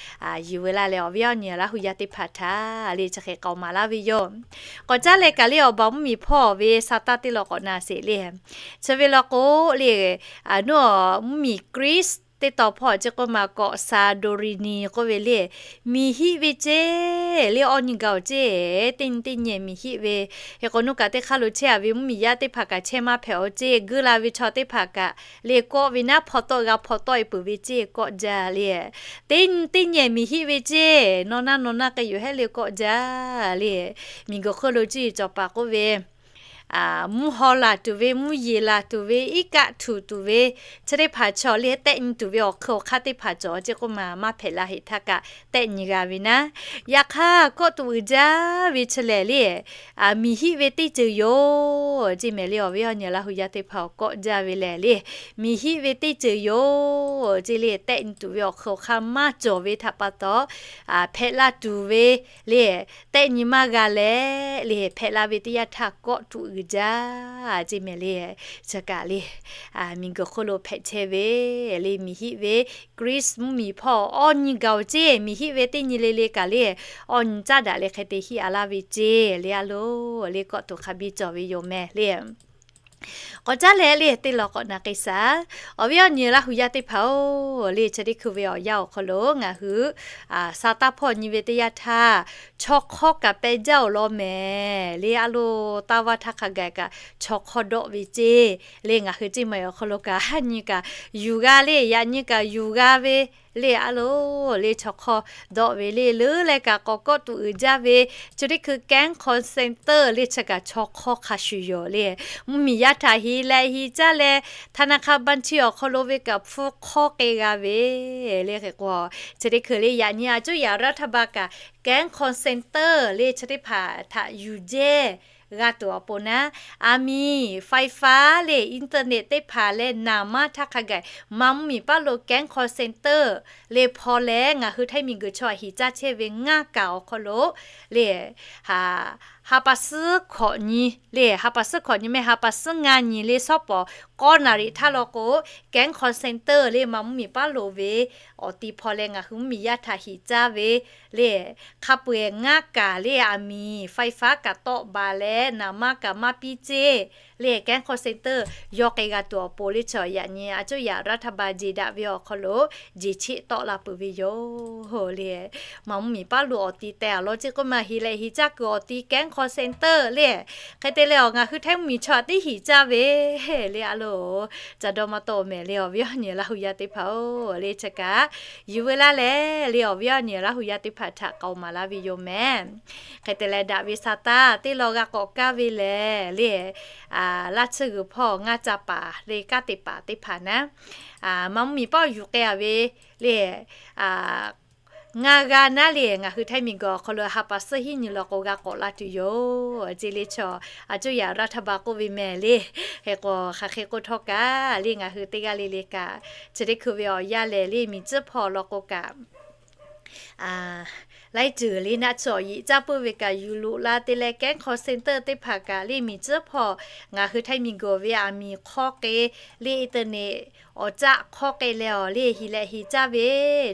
yuˬ veu laˇ leh, awˬ viˉ awˬ nyi Laˇ hu yaˇ teˇ hpaˍ htaꞈ le chi hk'e k'aoˍ maˍ laˇ ve yoˬ. K'awꞈ caˉ leh kaꞈ le, awˬ baˬ mvuhˇmiˬ hpawˇ ve sa taˇ teˇ law k'awꞈ na sheˍ le. Chi ve law k'o le, nuˇ mvuhˇmiˬ Greece teˇ taw hpawˇ ceˇ k'oˆ ma, kawꞈ Santorini k'oˆ ve le, miˬ hiˆ ve ceˇ le, awˇ nyi gaˬ-oˬ ceˇ, teˇ nyi teˇ nyi miˬ hiˆ ve. Hk'e k'o nuˇ kaꞈ teˇ hk'aˇ lo chehˇ a ve mvuhˇmiˬ yaˇ teˇ hpaˍ kaꞈ chehˇ maˇ hpehꞈ-oˬ ceˇ, guiˇ la ve chaw teˇ hpaˍ kaꞈ le kawˆ ve naˉ hpaw tawˆ g'a hpaw tawˆ e peuˬ ve ceˇ kawˆ jaˇ le. Teˇ nyi teˇ nyi miˬ hiˆ ve ceˇ, nawˬ naˆ nawˬ naˆ k'ai yoˬ hehˉ le kawˆ jaˇ le. Miˬguiˬ hk'oˆ lo cuˇ yiˍ cawˬ paˍ k'oˆ ve, mvuhˇ haw laˬ tuˬ ve, mvuhˇ yeˬ laˬ tuˬ ve, iˉ kaˆ htuꞈ tuˬ ve, chi teˇ hpaˍ chaw le tehˆ nyi tuˬ ve awˬ hk'eun awˬ hk'aˇ teˇ hpaˍ cawˬ ceˇ k'oˆ ma, maˇ hpehꞈ la heˍ htaˇ kaꞈ tehˆ nyi g'a ve naˉ. Yaꞈ hk'aˇ kawˆ tuꞈ uiˍ jaˇ ve chi lehˬ le, miˬ hiˆ ve teˇ ceuˬ yoˬ ceˇ mehˍ le. Awˬ viˉ awˬ nyi Laˇ hu yaˇ teˇ hpaˍ-oˬ, kawˆ jaˇ ve lehˬ le, miˬ hiˆ ve teˇ ceuˬ yoˬ ceˇ le. Tehˆ nyi tuˬ ve awˬ hk'eun awˬ hk'aˇ maˇ cawˬ ve htaꞈ pa taw, hpehꞈ la tuˬ ve le, tehˆ nyi maˇ g'a leh le, hpehꞈ la ve teˇ yanˇ htaˇ kawˆ tuꞈ uiˍ jaˇ ceˇ mehˍ le. Chi kaꞈ le, miˬguiˬ hk'oˆ lo hpehꞈ chehˇ ve le, miˬ hiˆ ve Greece mvuhˇmiˬ hpawˇ awˇ nyi gaˬ-oˬ ceˇ, miˬ hiˆ ve teˇ nyi le le kaꞈ le, awˇ nyi caˉ daꞈ leh hk'e te hiˆ a laˇ ve ceˇ le. A loˬ le, kawˆ tuˬ hk'a biˇ cawˬ ve yoˬ mehˍ le. K'awꞈ caˉ leh le, teˇ law k'awꞈ na k'ai shaˍ. Awˬ viˉ awˬ nyi Laˇ hu yaˇ teˇ hpaˍ-oˬ le, chi teˇ hkui ve awˬ yanˇ awˬ hk'aw lo ngaˬ hui sa taˇ hpawˇ nyi ve teˇ yanˇ htaˇ, chaw hk'awˇ kaꞈ peh jaˇ-oˬ law mehˍ le. A loˬ, taˇ vaˇ htaˇ hk'a gaˬ kaꞈ chaw hk'awˇ dawˆ ve ceˇ le. Ngaˬ hui ceˇ ma awˬ hk'aw lo kaꞈ ha nyi kaꞈ yuˬ g'a le, yaꞈ nyi kaꞈ yuˬ g'a ve le. A loˬ le, chaw hk'awˇ dawˆ ve le, leuˉ leh kaꞈ k'awꞈ kawˆ tuꞈ uiˍ jaˇ ve, chi teˇ hkui แก๊งคอลเซ็นเตอร์ le chi kaꞈ chaw hk'awˇ hk'a shuˍ yoˬ le. Mvuhˇmiˬ yaˇ htaꞈ heˍ leh heˍ caˇ leh ธนาคารบัญชี awˬ hk'aw lo ve kaꞈ hpfuhˇ hk'awˇ k'ai g'a ve le. Hk'e k'o, chi teˇ hkui le yaꞈ nyi a cuˉ yaꞈ รัฐบาล kaꞈ แก๊งคอลเซ็นเตอร์ le chi teˇ hpaˍ htaꞈ yuˬ jehˇ g'a tuˬ awˬ pon naˉ, aˬ miˍ ไฟฟ้า le อินเทอร์เน็ต teˇ hpaˍ leh naˍ maˇ htaˇ hk'a gaˬ maˇ mvuhˇmiˬ paˉ lo แก๊งคอลเซ็นเตอร์ le hpaw leh ngaˬ hui Htaiˇ miˬguiˬ chaw aˬ heˍ caˇ chehˇ ve ngaˇ kaˍ awˬ hk'aw lo le, ha pa suhˉ hkawꞈ nyi le, ha pa suhˉ hkawꞈ nyi mehˍ, ha pa suhˉ ngaˇ nyi le, shawˉ pawˍ k'awˇ naˍ riˍ htaˇ law k'o, แก๊งคอลเซ็นเตอร์ le maˇ mvuhˇmiˬ paˉ lo ve awˬ ti hpaw leh ngaˬ hui mvuhˇmiˬ yaˇ htaꞈ heˍ caˇ ve le, hk'a peu-eˬ ngaˇ kaˍ le aˬ miˍ ไฟฟ้า kaꞈ tawˆ baˬ leh naˍ maˇ kaꞈ maˇ piˇ ceˇ le, แก๊งคอลเซ็นเตอร์ yawˇ k'ai g'a tuˬ awˬ pon le chaw yaꞈ nyi a cuˉ yaꞈ รัฐบาล jeˬ daꞈ ve awˬ hk'aw lo jeˬ cheˆ tawˆ la peuˬ ve yoˬ le. Maˇ mvuhˇmiˬ paˉ lo awˬ ti teh a law ceˇ k'oˆ ma, heˍ leh heˍ caˇ kuiˬ awˬ ti แก๊งคอลเซ็นเตอร์ call center le. Hk'e te leh awˬ ngaˬ hui Htaiˇ mvuhˇmiˬ chaw htaꞈ teˇ hinˍ caˇ ve le a loˬ. Ca dawˇ maˇ tawˆ mehˍ le awˬ viˉ awˬ nyi Laˇ huˍ yaˇ teˇ hpaˍ-oˬ, le chi kaꞈ yuˬ veu laˇ leh le awˬ viˉ awˬ nyi Laˇ huˍ yaˇ teˇ hpaˍ htaꞈ k'aoˍ maˍ laˇ ve yoˬ mehˍ. Hk'e te leh daꞈ ve sa taˇ teˇ law g'a k'awꞈ kaˇ ve lehˬ le, Laˇ tsuhˇ g'uiˬ hpawˇ ngaˇ ca paˍ le kanˉ te paˍ teˇ hpaˍ naˉ, Manˇ mvuhˇmiˬ paˆ yuˬ k'ai-a ve le, ngaˇ g'aˇ naˉ le ngaˬ hui Htaiˇ miˬguiˬ awˬ hk'aw lo ha pa suhˉ hiˉ nyi law k'o g'a k'awꞈ la tuˬ yoˬ. Ceˇ le chaw, a cuˇ yaꞈ รัฐบาล k'oˆ ve mehˍ le. Hk'e k'o hk'aˬ hk'e k'oˆ htawˇ kaꞈ le ngaˬ hui teˇ g'aˇ le le kaꞈ chi teˇ hkui ve awˬ yanˇ lehˬ le miˬ tcuhˉ hpawˇ law k'o kaꞈ laiˉ ceuˬ le naˆ tsuhˇ awˬ yiꞈ caˇ puiˉ ve kaꞈ yuˬ loꞈ la te leh kanˉ call center teˇ hpaˍ kaꞈ le miˬ tcuhˉ hpawˇ ngaˬ hui Htaiˇ miˬguiˬ ve aˬ miˍ hk'awˇ k'ai le internet awˬ caˆ hk'awˇ k'ai leh awˬ le hiˍ leh hiˍ caˇ ve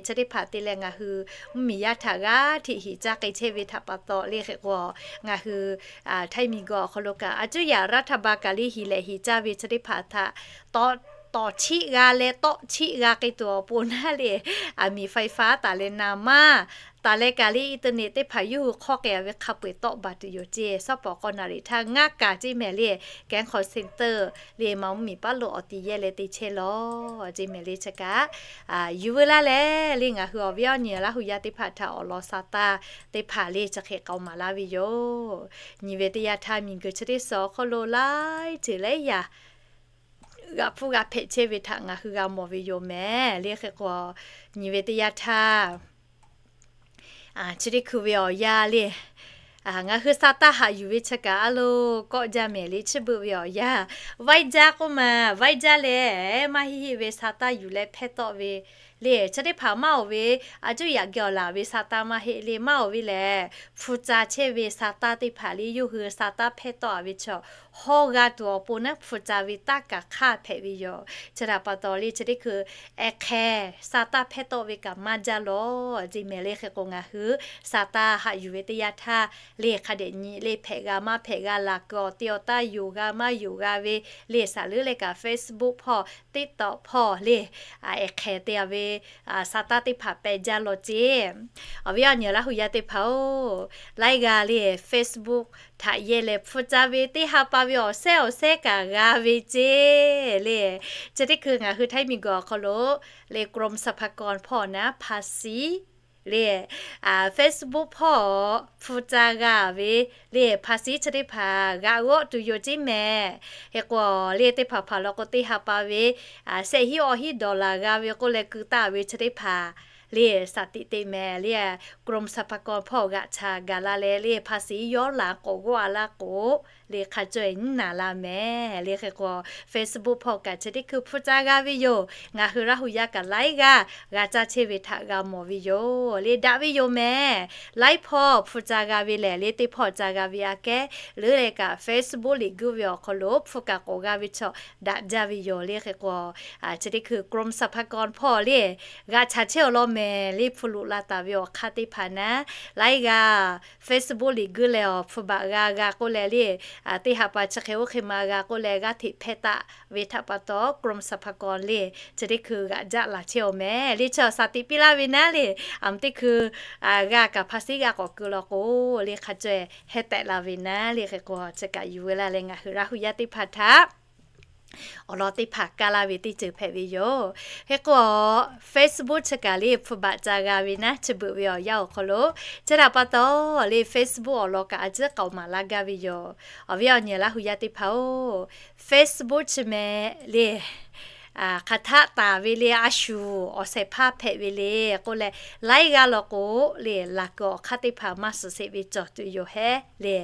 chi teˇ hpaˍ te leh ngaˬ hui mvuhˇmiˬ yaˇ htaꞈ g'aˇ hteꞈ hiˍ caˇ k'ai chehˇ ve htaꞈ pa taw le hk'e k'o ngaˬ hui Htaiˇ miˬguiˬ awˬ hk'aw lo kaꞈ a cuˇ yaꞈ รัฐบาล kaꞈ le hiˍ leh hiˍ caˇ ve chi teˇ hpaˍ htaꞈ tawˍ chiˆ g'a leh tawˆ chiˆ g'a k'ai tuˬ awˬ pon naˉ le, aˬ miˍ ไฟฟ้า taˍ leh naˍ maˇ taˍ leh kaꞈ le internet teˇ hpaˍ yawˇ hui hk'awˇ k'ai-a ve hk'a peu-eˬ tawˆ baˬ tuˬ yoˬ ceˇ. Sawˉ pawˍ k'awˇ naˍ riˍ htaˇ ngaˇ kaˍ ceˇ mehˍ le, kanˉ call center le Manˇ mvuhˇmiˬ paˉ lo awˬ ti yehˇ leh te chehˇ lawˬ ceˇ mehˍ le chi kaꞈ yuˬ veu laˇ leh le ngaˬ hui awˬ viˉ awˬ nyi Laˇ huˍ yaˇ teˇ hpaˍ htaꞈ awˬ lawn sa taˇ teˇ hpaˍ le chi hk'e k'aoˍ maˍ laˇ ve yoˬ. Nyi ve teˇ yanˇ htaˇ miˬguiˬ chi teˇ suhˍ awˬ hk'aw lo laiˉ ceuˬ laiˉ yaꞈ g'a hpfuhˇ g'a hpehꞈ chehˇ ve htaꞈ ngaˬ hui g'a mawˬ ve yoˬ mehˍ le hk'e k'o, nyi ve teˇ yanˇ htaˇ chi teˇ hkui ve awˬ yanˇ le ngaˬ hui sa taˇ haꞈ yuˬ ve chi kaꞈ a loˬ kawˆ jaˇ mehˍ le. Chi beuꞈ ve awˬ yanˇ vaiˇ jaˇ k'oˆ ma, vaiˇ jaˇ leh maˇ heˆ heˆ ve sa taˇ yuˬ leh hpehˇ tawˆ ve le chi teˇ hpaˍ maˇ oˬ ve, a cuˇ yaꞈ geh awˬ laˬ ve sa taˇ maˇ heˆ le maˇ oˬ ve lehˬ, hpu ca chehˇ ve sa taˇ teˇ hpaˍ le yawˇ hui sa taˇ hpehˇ tawˆ-a ve chaw hawˇ g'a tuˬ awˬ pon naˉ hpu ca ve taˇ kaꞈ hk'aˇ hpehꞈ ve yoˬ. Chi htaꞈ pa taw le chi teˇ hkui ehˍ hk'ehˍ sa taˇ hpehˇ tawˆ ve kaꞈ maˇ jaˇ lawˬ ceˇ mehˍ le hk'e k'o ngaˬ hui sa taˇ haꞈ yuˬ ve teˇ yanˇ htaˇ le hk'a dehꞈ nyi le hpehꞈ g'a maˇ hpehꞈ g'a laˬ kuiˬ awˬ te awˬ taˇ yoˬ g'a maˇ yoˬ g'a ve le saˍ leuˉ leh kaꞈ Facebook hpawˇ TikTok hpawˇ le ehˍ hk'ehˍ te-a ve sa taˇ teˇ hpaˍ pehꞈ jaˇ lawˬ ceˇ. Awˬ viˉ awˬ nyi Laˇ huˍ yaˇ teˇ hpaˍ-oˬ, laiˉ g'aˇ le Facebook htaꞈ yehˇ leh hpu ca ve teˇ ha pa ve awˬ sehˉ awˬ sehˉ kaꞈ g'a ve ceˇ le. Chi teˇ hkui ngaˬ hui Htaiˇ miˬguiˬ awˬ hk'aw lo le กรมสรรพากร hpawˇ naˉ ภาษี le Facebook hpawˇ hpu ca g'a ve le ภาษี chi teˇ hpaˍ g'aꞈ g'awˆ tuˬ yoˬ ceˇ mehˍ. Hk'e k'o le teˇ hpaˍ hpaˍ law k'o teˇ ha pa ve shehˆ hiˉ awˇ hiˉ dollar g'a ve k'oˆ leh keu taˍ ve chi teˇ hpaˍ le สถิติ mehˍ le กรมสรรพากร hpawˇ g'aꞈ ca gaˬ la leh le ภาษี yawˇ laꞈ k'awꞈ g'awˆ-a laˇ k'o le hk'a caweh nyiˉ naˍ la mehˍ le hk'e k'o Facebook hpawˇ kaꞈ chi teˇ hkui hpu ca g'a ve yoˬ. Ngaˬ hui Laˇ huˍ yaˇ kaꞈ laiˉ g'aˇ g'a caˇ chehˇ ve htaꞈ g'a mawˬ ve yoˬ le daꞈ ve yoˬ mehˍ. Laiˉ hpawˇ hpu ca g'a ve lehˬ le teˇ hpawˇ ca g'a ve aꞈ kehˉ leuˉ leh kaꞈ Facebook liꞈ guiˇ ve awˬ hk'aw lo hpu kaꞈ k'awꞈ g'a ve chaw daꞈ jaˇ ve yoˬ le hk'e k'o chi teˇ hkui กรมสรรพากร hpawˇ le g'aꞈ ca chehˇ awˬ lawn mehˍ le hpu loꞈ la taˍ ve awˬ hk'aˇ teˇ hpaˍ naˉ laiˉ g'aˇ Facebook liꞈ guiˇ leh awˬ hpu baꞈ g'a g'a k'oˆ leh le teˇ ha pa chi hk'e oˇ hk'e ma g'a k'oˆ leh g'aˇ hteꞈ hpehˇ taˆ ve htaꞈ pa taw กรมสรรพากร le chi teˇ hkui g'aꞈ jaˆ laˬ chehˇ awˬ mehˍ le chaw สถิติ piˇ laˇ ve naˉ le aˬ teˇ hkui g'a kaꞈ ภาษี g'a k'awꞈ keu law k'o le hk'a caweh heh tehꞈ la ve naˉ le hk'e k'o chi kaꞈ yuˬ veu laˇ leh ngaˬ hui Laˇ huˍ yaˇ teˇ hpaˍ htaꞈ awˬ lawn teˇ hpaˍ kaˇ laˇ ve teˇ ceuˬ hpehꞈ ve yoˬ. Hk'e k'o Facebook chi kaꞈ le hpu baꞈ ca g'a ve naˉ chi beuꞈ ve awˬ yanˇ awˬ hk'aw lo chi htaꞈ pa taw le Facebook awˬ lawn kaꞈ a ciˉ k'aoˍ maˍ laˇ gaˇ ve yoˬ. Awˬ viˉ awˬ nyi Laˇ huˍ yaˇ teˇ hpaˍ-oˬ, Facebook chi mehˍ le hk'aˬ htaˆ taˍ ve le a shuˍ awˬ shehˍ hpaˇ hpehꞈ ve le k'oˆ leh laiˉ g'aˇ law k'o le laˬ kuiˬ awˬ hk'aˇ teˇ hpaˍ maˇ suhˍ sheˍ ve cawˬ tuˬ yoˬ hehˉ le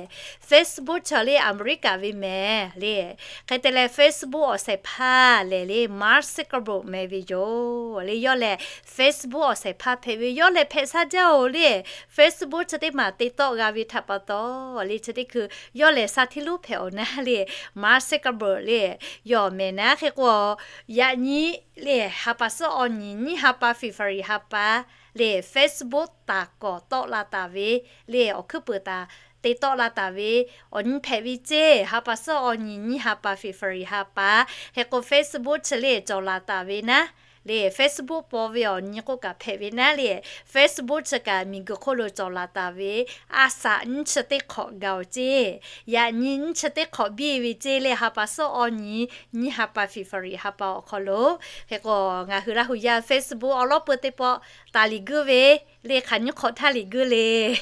Facebook chaw le Aˍmeˍriˆkaˍ ve mehˍ le. Hk'e te leh Facebook awˬ shehˍ hpaˇ lehˬ le Mark Zuckerberg mehˍ ve yoˬ le. Yawˇ lehˬ Facebook awˬ shehˍ hpaˇ hpehꞈ ve yawˇ lehˬ hpehꞈ shaˉ jaˇ-oˬ le. Facebook chi teˇ maˬ te tawˆ g'a ve htaꞈ pa taw le chi teˇ hkui yawˇ lehˬ sha hteˇ lonˉ hpehꞈ-oˬ naˉ le Mark Zuckerberg le yawˇ mehˍ naˉ hk'e k'o yaꞈ nyi le ha pa suhˉ awˬ nyi nyiˇ ha pa February ha pa le Facebook taˍ kawˍ tawˆ la taˍ ve le awˬ hkuiˉ peuˍ taˍ te tawˆ la taˍ ve awˬ nyi hpehꞈ ve ceˇ. Ha pa suhˉ awˬ nyi nyiˇ ha pa February ha pa hk'e k'o Facebook chi le cawˬ la taˍ ve naˉ Le Facebook paw ve awˬ nyi k'oˆ kaꞈ hpehꞈ ve naˉ le, Facebook chi kaꞈ miˬguiˬ hk'oˆ lo cawˬ laˬ taˍ ve a saꞈ nyiˇ chi teˇ hk'awꞈ gaˬ-oˬ ceˇ. Yaꞈ nyi nyiˇ chi teˇ hk'awꞈ biˇ ve ceˇ le, ha pa suhˉ awˬ nyi, nyiˇ ha pa February ha pa awˬ hk'aw lo. Hk'e k'o, ngaˬ hui Laˇ hu yaˇ Facebook awˬ lawˉ peu teˇ pawˆ taˍ liꞈ guiˇ ve le, hk'aˬ nyiˇ hk'awꞈ htaˇ liꞈ guiˇ le.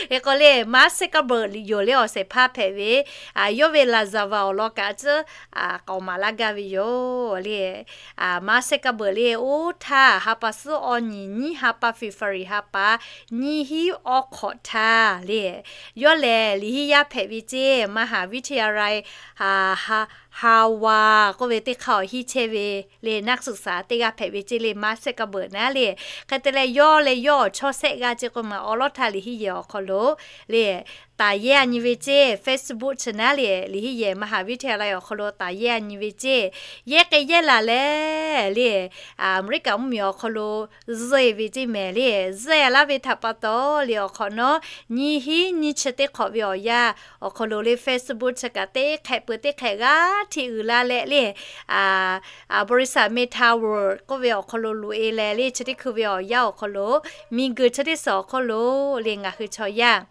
Hk'e k'o le, Mark Zuckerberg yoˬ le, awˬ shehˍ hpaˇ hpehꞈ ve, yawˇ ve laˍzaˍvaˍ awˬ lawn kaꞈ tcuhˉ k'aoˍ maˍ laˇ gaˇ ve yoˬ le. Mark Zuckerberg le, oˇ htaˇ ha pa suhˉ awˬ nyi, nyiˇ ha pa February ha pa, nyiˇ hinˉ awˬ hk'awꞈ htaˇ le, yawˇ lehˬ liꞈ henˇ yaˇ hpehꞈ ve ceˇ, มหาวิทยาลัย Harvard k'oˆ ve teˇ hk'aˇ awˬ henˇ chehˇ ve le, นักศึกษา teˇ g'aˇ hpehꞈ ve ceˇ le, Mark Zuckerberg naˉ le. Hk'e te leh, yawˇ leh yawˇ awˬ chaw shehˆ g'aˇ ceˇ k'oˆ ma, awˬ lawˉ htaˇ liꞈ henˇ yehˬ awˬ hk'aw lo le, taˍ yehˇ a nyi ve ceˇ. Facebook chi naˉ le, liꞈ henˇ yehˬ มหาวิทยาลัย awˬ hk'aw lo taˍ yehˇ a nyi ve ceˇ. Yehˇ k'ai yehˇ laˬ leh le, Aˍmeˍriˆkaˍ mvuhˇmiˬ awˬ hk'aw lo zuhˆ e ve ceˇ mehˍ le. Zuhˆ e laˇ ve htaꞈ pa taw le, awˬ hk'awꞈ nawˉ nyiˇ hinˉ nyiˇ chi teˇ hk'awꞈ ve awˬ yanˇ awˬ hk'aw lo le, Facebook chi kaꞈ teˇ hk'ehꞈ peuˬ teˇ hk'ehꞈ g'aˇ hteꞈ uiˍ la leh le, บริษัท Meta World k'oˆ ve awˬ hk'aw lo loꞈ e leh le, chi teˇ hkui ve awˬ yanˇ awˬ hk'aw lo, miˬguiˬ chi teˇ suhˍ awˬ hk'aw lo le, ngaˬ hui chaw yaˇ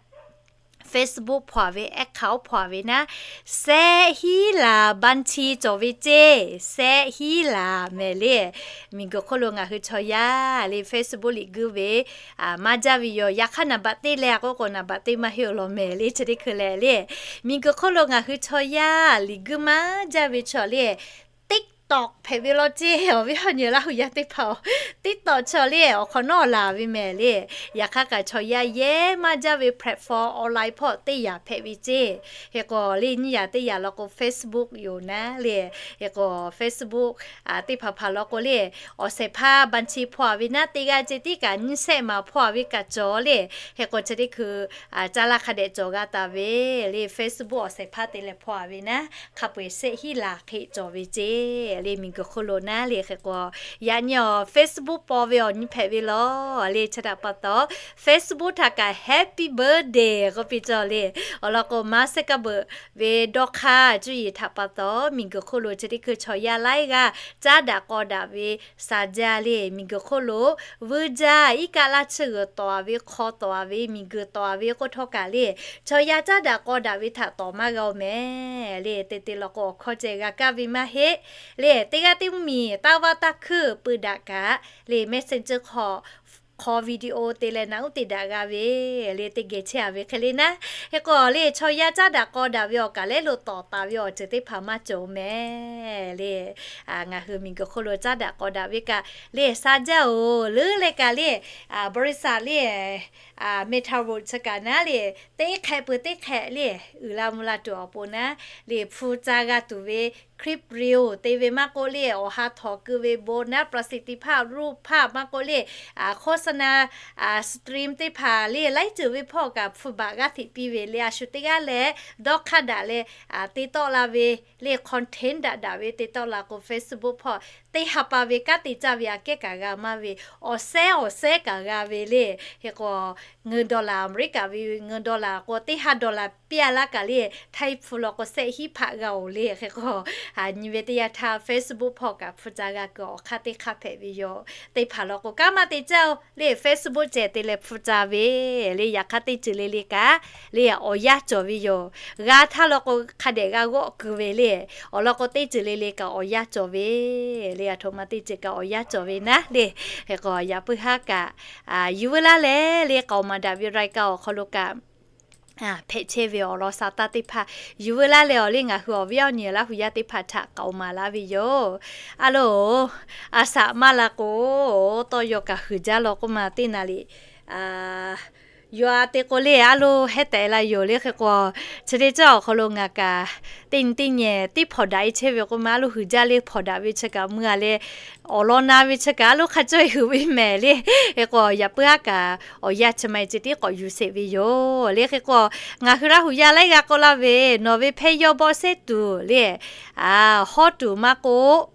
Facebook hpaw-a ve, account hpaw-a ve naˉ, sehˆ hiˉ laˬ บัญชี cawˬ ve ceˇ. Sehˆ hiˉ laˬ mehˍ le, miˬguiˬ hk'oˆ lo ngaˬ hui chaw yaˇ le, Facebook liꞈ guiˇ ve maˇ jaˇ ve yoˬ. Yaꞈ hk'aˇ, naˍ baꞈ teˇ leh a k'oˆ k'o, naˍ baꞈ teˇ maˇ heˆ awˬ lawn mehˍ le, chi teˇ hkui leh le, miˬguiˬ hk'oˆ lo ngaˬ hui chaw yaˇ liꞈ guiˇ maˇ jaˇ ve chaw le, TikTok hpehꞈ ve law ceˇ. Awˬ viˉ awˬ nyi Laˇ hu yaˇ teˇ hpaˍ-oˬ, TikTok chaw le, awˬ hk'awꞈ nawˉ laˬ ve mehˍ le. Yaꞈ hk'aˇ kaꞈ, chaw yaˇ yehˇ maˇ jaˇ ve platform online hpawˇ teˇ yanˇ hpehꞈ ve ceˇ. Hk'e k'o le, nyiˇ yanˇ teˇ yanˇ law k'o, Facebook yoˬ naˉ le. Hk'e k'o, Facebook teˇ hpaˍ hpaˍ law k'o le, awˬ shehˍ hpaˇ บัญชี hpaw-a ve naˉ, teˇ g'aˇ ceh tiˉ kaꞈ nyiˇ sehˆ maˍ hpaw-a ve kaꞈ cawˬ le. Hk'e k'o, chi teˇ hkui caˇ laˇ hk'a dehꞈ cawˬ g'a taˍ ve le, Facebook awˬ shehˍ hpaˇ te leh hpaw-a ve naˉ, hk'a peu-eˬ sehˆ hiˉ laˬ hk'e cawˬ ve ceˇ le, miˬguiˬ hk'oˆ lo naˉ le. Hk'e k'o, yaꞈ nyi awˬ Facebook paw ve awˬ nyi hpehꞈ ve law le, chi htaꞈ pa taw, Facebook htaꞈ kaꞈ Happy Birthday k'oˆ piˇ cawˬ le. Awˬ lawn k'o, Mark Zuckerberg ve dawˇ hk'aˇ cuˇ yiˍ htaꞈ pa taw, miˬguiˬ hk'oˆ lo chi teˇ hkui chaw yaˇ laiˉ g'aˇ caˉ daꞈ k'aw daꞈ ve sha jaˇ le. Miˬguiˬ hk'oˆ lo vuiˇ jaˇ iˉ kaˆ laˇ chi g'uiˬ tawˍ-a ve, hk'aw tawˍ-a ve, miˬguiˬ tawˍ-a ve k'oˆ htawˇ kaꞈ le, chaw yaˇ caˉ daꞈ k'aw daꞈ ve htaꞈ tawˍ maˇ g'a-oˬ mehˍ le. Te te law k'o, awˬ hkawˇ ceh g'a kaˇ ve maˇ heˆ le. Teˇ g'aˇ teˇ mvuhˇmiˬ taˇ vaˇ taˇ hkuiˇ peu daꞈ kaꞈ le, Messenger hk'aw hk'aw video te leh naꞈ uˉ te daꞈ g'a ve le, teˇ geh chehˇ-a ve hk'e le naˉ. Hk'e k'o le, chaw yaˇ caˉ daꞈ k'aw daꞈ ve awˬ kaˬ lehˉ lo tawˍ taˍ ve awˬ ceuˬ teˇ hpaˍ maˇ cawˬ mehˍ le. Ngaˬ hui miˬguiˬ hk'oˆ lo caˉ daꞈ k'aw daꞈ ve kaꞈ le, sha jaˇ-oˬ leuˉ leh kaꞈ le, บริษัท le, Meta World chi kaꞈ naˉ le, teˇ hk'ehꞈ peuˬ teˇ hk'ehꞈ le, uiˍ la mvuh la tuˬ awˬ pon naˉ le, hpu ca g'a tuˬ ve clip reel te ve maˇ k'oˆ le, awˬ ha htawnˍ keu ve bon naˉ ประสิทธิภาพ รูปภาพ maˇ k'oˆ le, โฆษณา stream teˇ hpaˍ le, laiˉ ceuˬ ve hpawˇ kaꞈ hpu baꞈ g'aˇ hteꞈ piˇ ve le. A shu teˇ g'aˇ leh dawˇ hk'aˇ daꞈ leh te tawˆ la ve le, content daꞈ daꞈ ve te tawˆ la k'o, Facebook hpawˇ teˇ ha pa ve kanˉ te caˇ ve aꞈ kehˉ kaꞈ g'a maˇ ve, awˬ sehˉ awˬ sehˉ kaꞈ g'a ve le. Hk'e k'o, เงินดอลลาร์ Aˍmeˍriˆkaˍ ve เงินดอลลาร์ k'o teˇ ha dollar piˇ-a laˇ kaꞈ le, htaiˇ hpu law k'o sehˆ hiˉ hpaˆ g'a-oˬ le. Hk'e k'o, nyi ve teˇ yanˇ htaˇ Facebook hpawˇ kaꞈ hpu ca g'a kuiˬ awˬ hk'aˇ teˇ hk'aˇ hpehꞈ ve yoˬ. Teˇ hpaˍ law k'o, kanˉ maˇ te caˇ-oˬ le, Facebook ceh te leh hpu ca ve le, yaꞈ hk'aˇ teˇ ceuˬ le le kaꞈ le, awˬ yanˇ cawˬ ve yoˬ. G'a htaˇ law k'o, hk'a dehꞈ g'a g'awˆ kuiˬ ve le. Awˬ lawn k'o, teˇ ceuˬ le le kaꞈ awˬ yanˇ cawˬ ve le, aˬ htoꞈ ma teˇ ceuˬ kaꞈ awˬ yanˇ cawˬ ve naˉ le. Hk'e k'o, yaꞈ puiˉ haˉ kaꞈ yuˬ veu laˇ leh le, k'aoˍ maˍ daꞈ ve รายการ awˬ hk'aw lo kaꞈ hpehꞈ chehˇ ve awˬ lawn sha taˇ teˇ hpaˍ yuˬ veu laˇ leh, awˬ le ngaˬ hui awˬ viˉ awˬ nyi Laˇ hu yaˇ teˇ hpaˍ htaꞈ k'aoˍ maˍ laˇ ve yoˬ. A loˬ, a shaꞈ maˇ la k'o, tawˇ yaw kaꞈ huiˍ jaˇ law k'oˆ ma teˇ naˍ liꞈ yaw a te k'o le, a loˬ hehˉ tehꞈ la yoˬ le. Hk'e k'o, chi teˇ caˇ awˬ hk'aw lo ngaˬ kaꞈ teˇ nyi teˇ nyi teˇ hpawnˬ daꞈ e chehˇ ve k'oˆ ma, a loˬ huiˍ jaˇ le, hpawnˬ daꞈ ve chi kaꞈ mui-a leh, awˬ lawn na ve chi kaꞈ a loˬ hk'a cawˇ e huiˍ ve mehˍ le. Hk'e k'o, yaꞈ puiˉ haˉ kaꞈ awˬ yanˇ chi ma e ceh tiˉ k'awꞈ yuˬ sheˍ ve yoˬ le. Hk'e k'o, ngaˬ hui Laˇ hu yaˇ laiˉ g'aˇ k'oˆ laˇ ve, nawˬ ve hpehˇ yawˇ bawˆ sehˉ tuˬ le, hawˉ tuˬ maˇ k'oˆ,